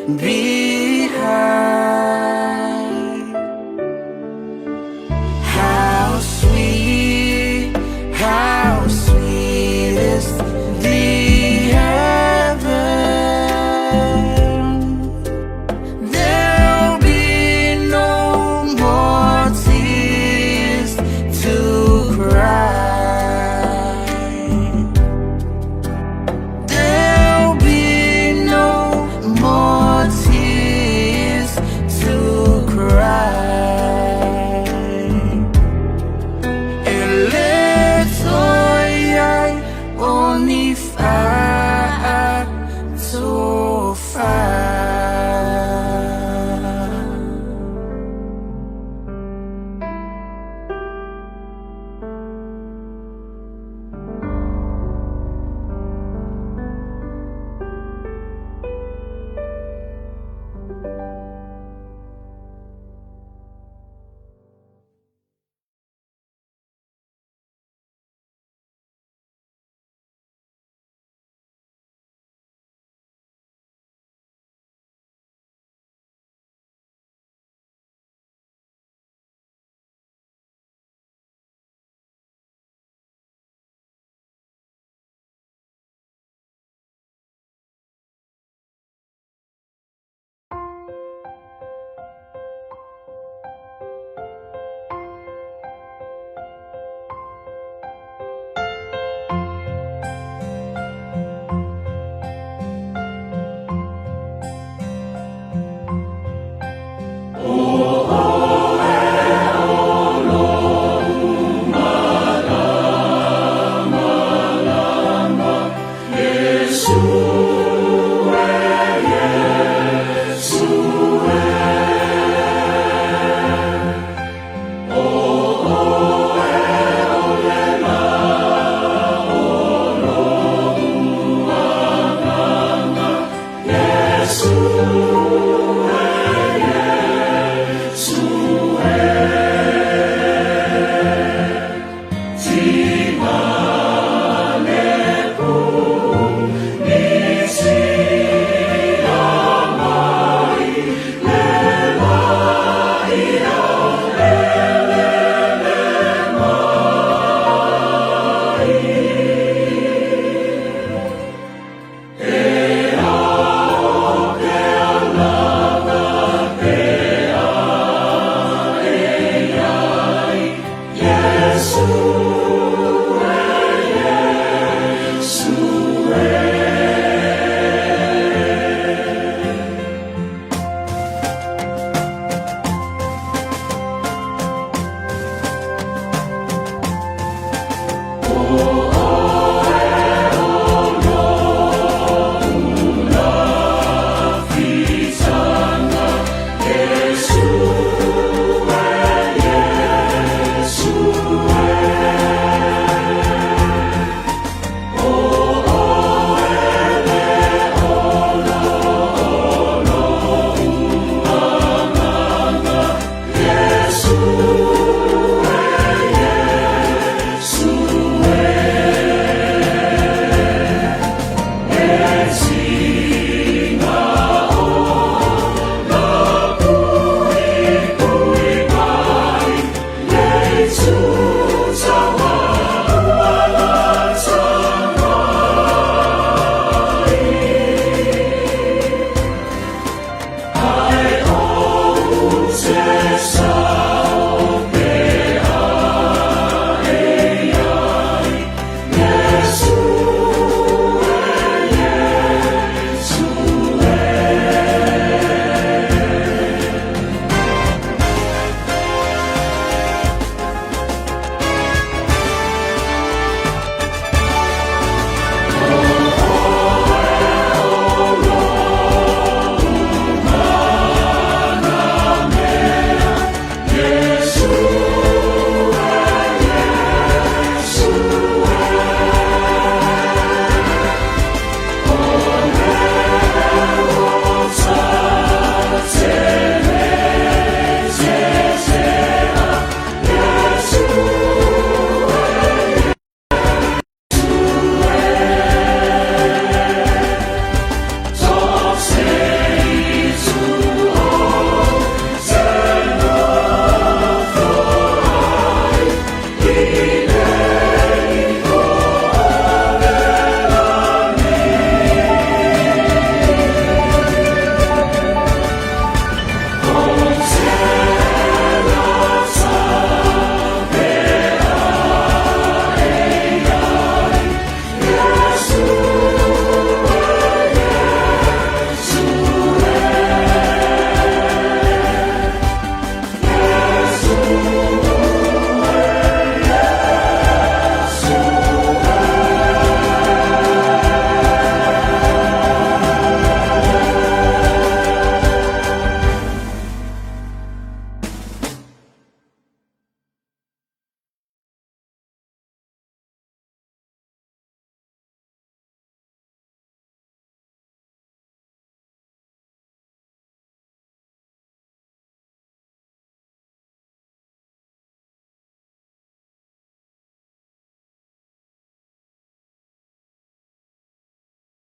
behind. How sweet, how sweet is the heaven. There'll be no more tears to cry. There'll be no more tears to cry. Eletoyai onifatoa.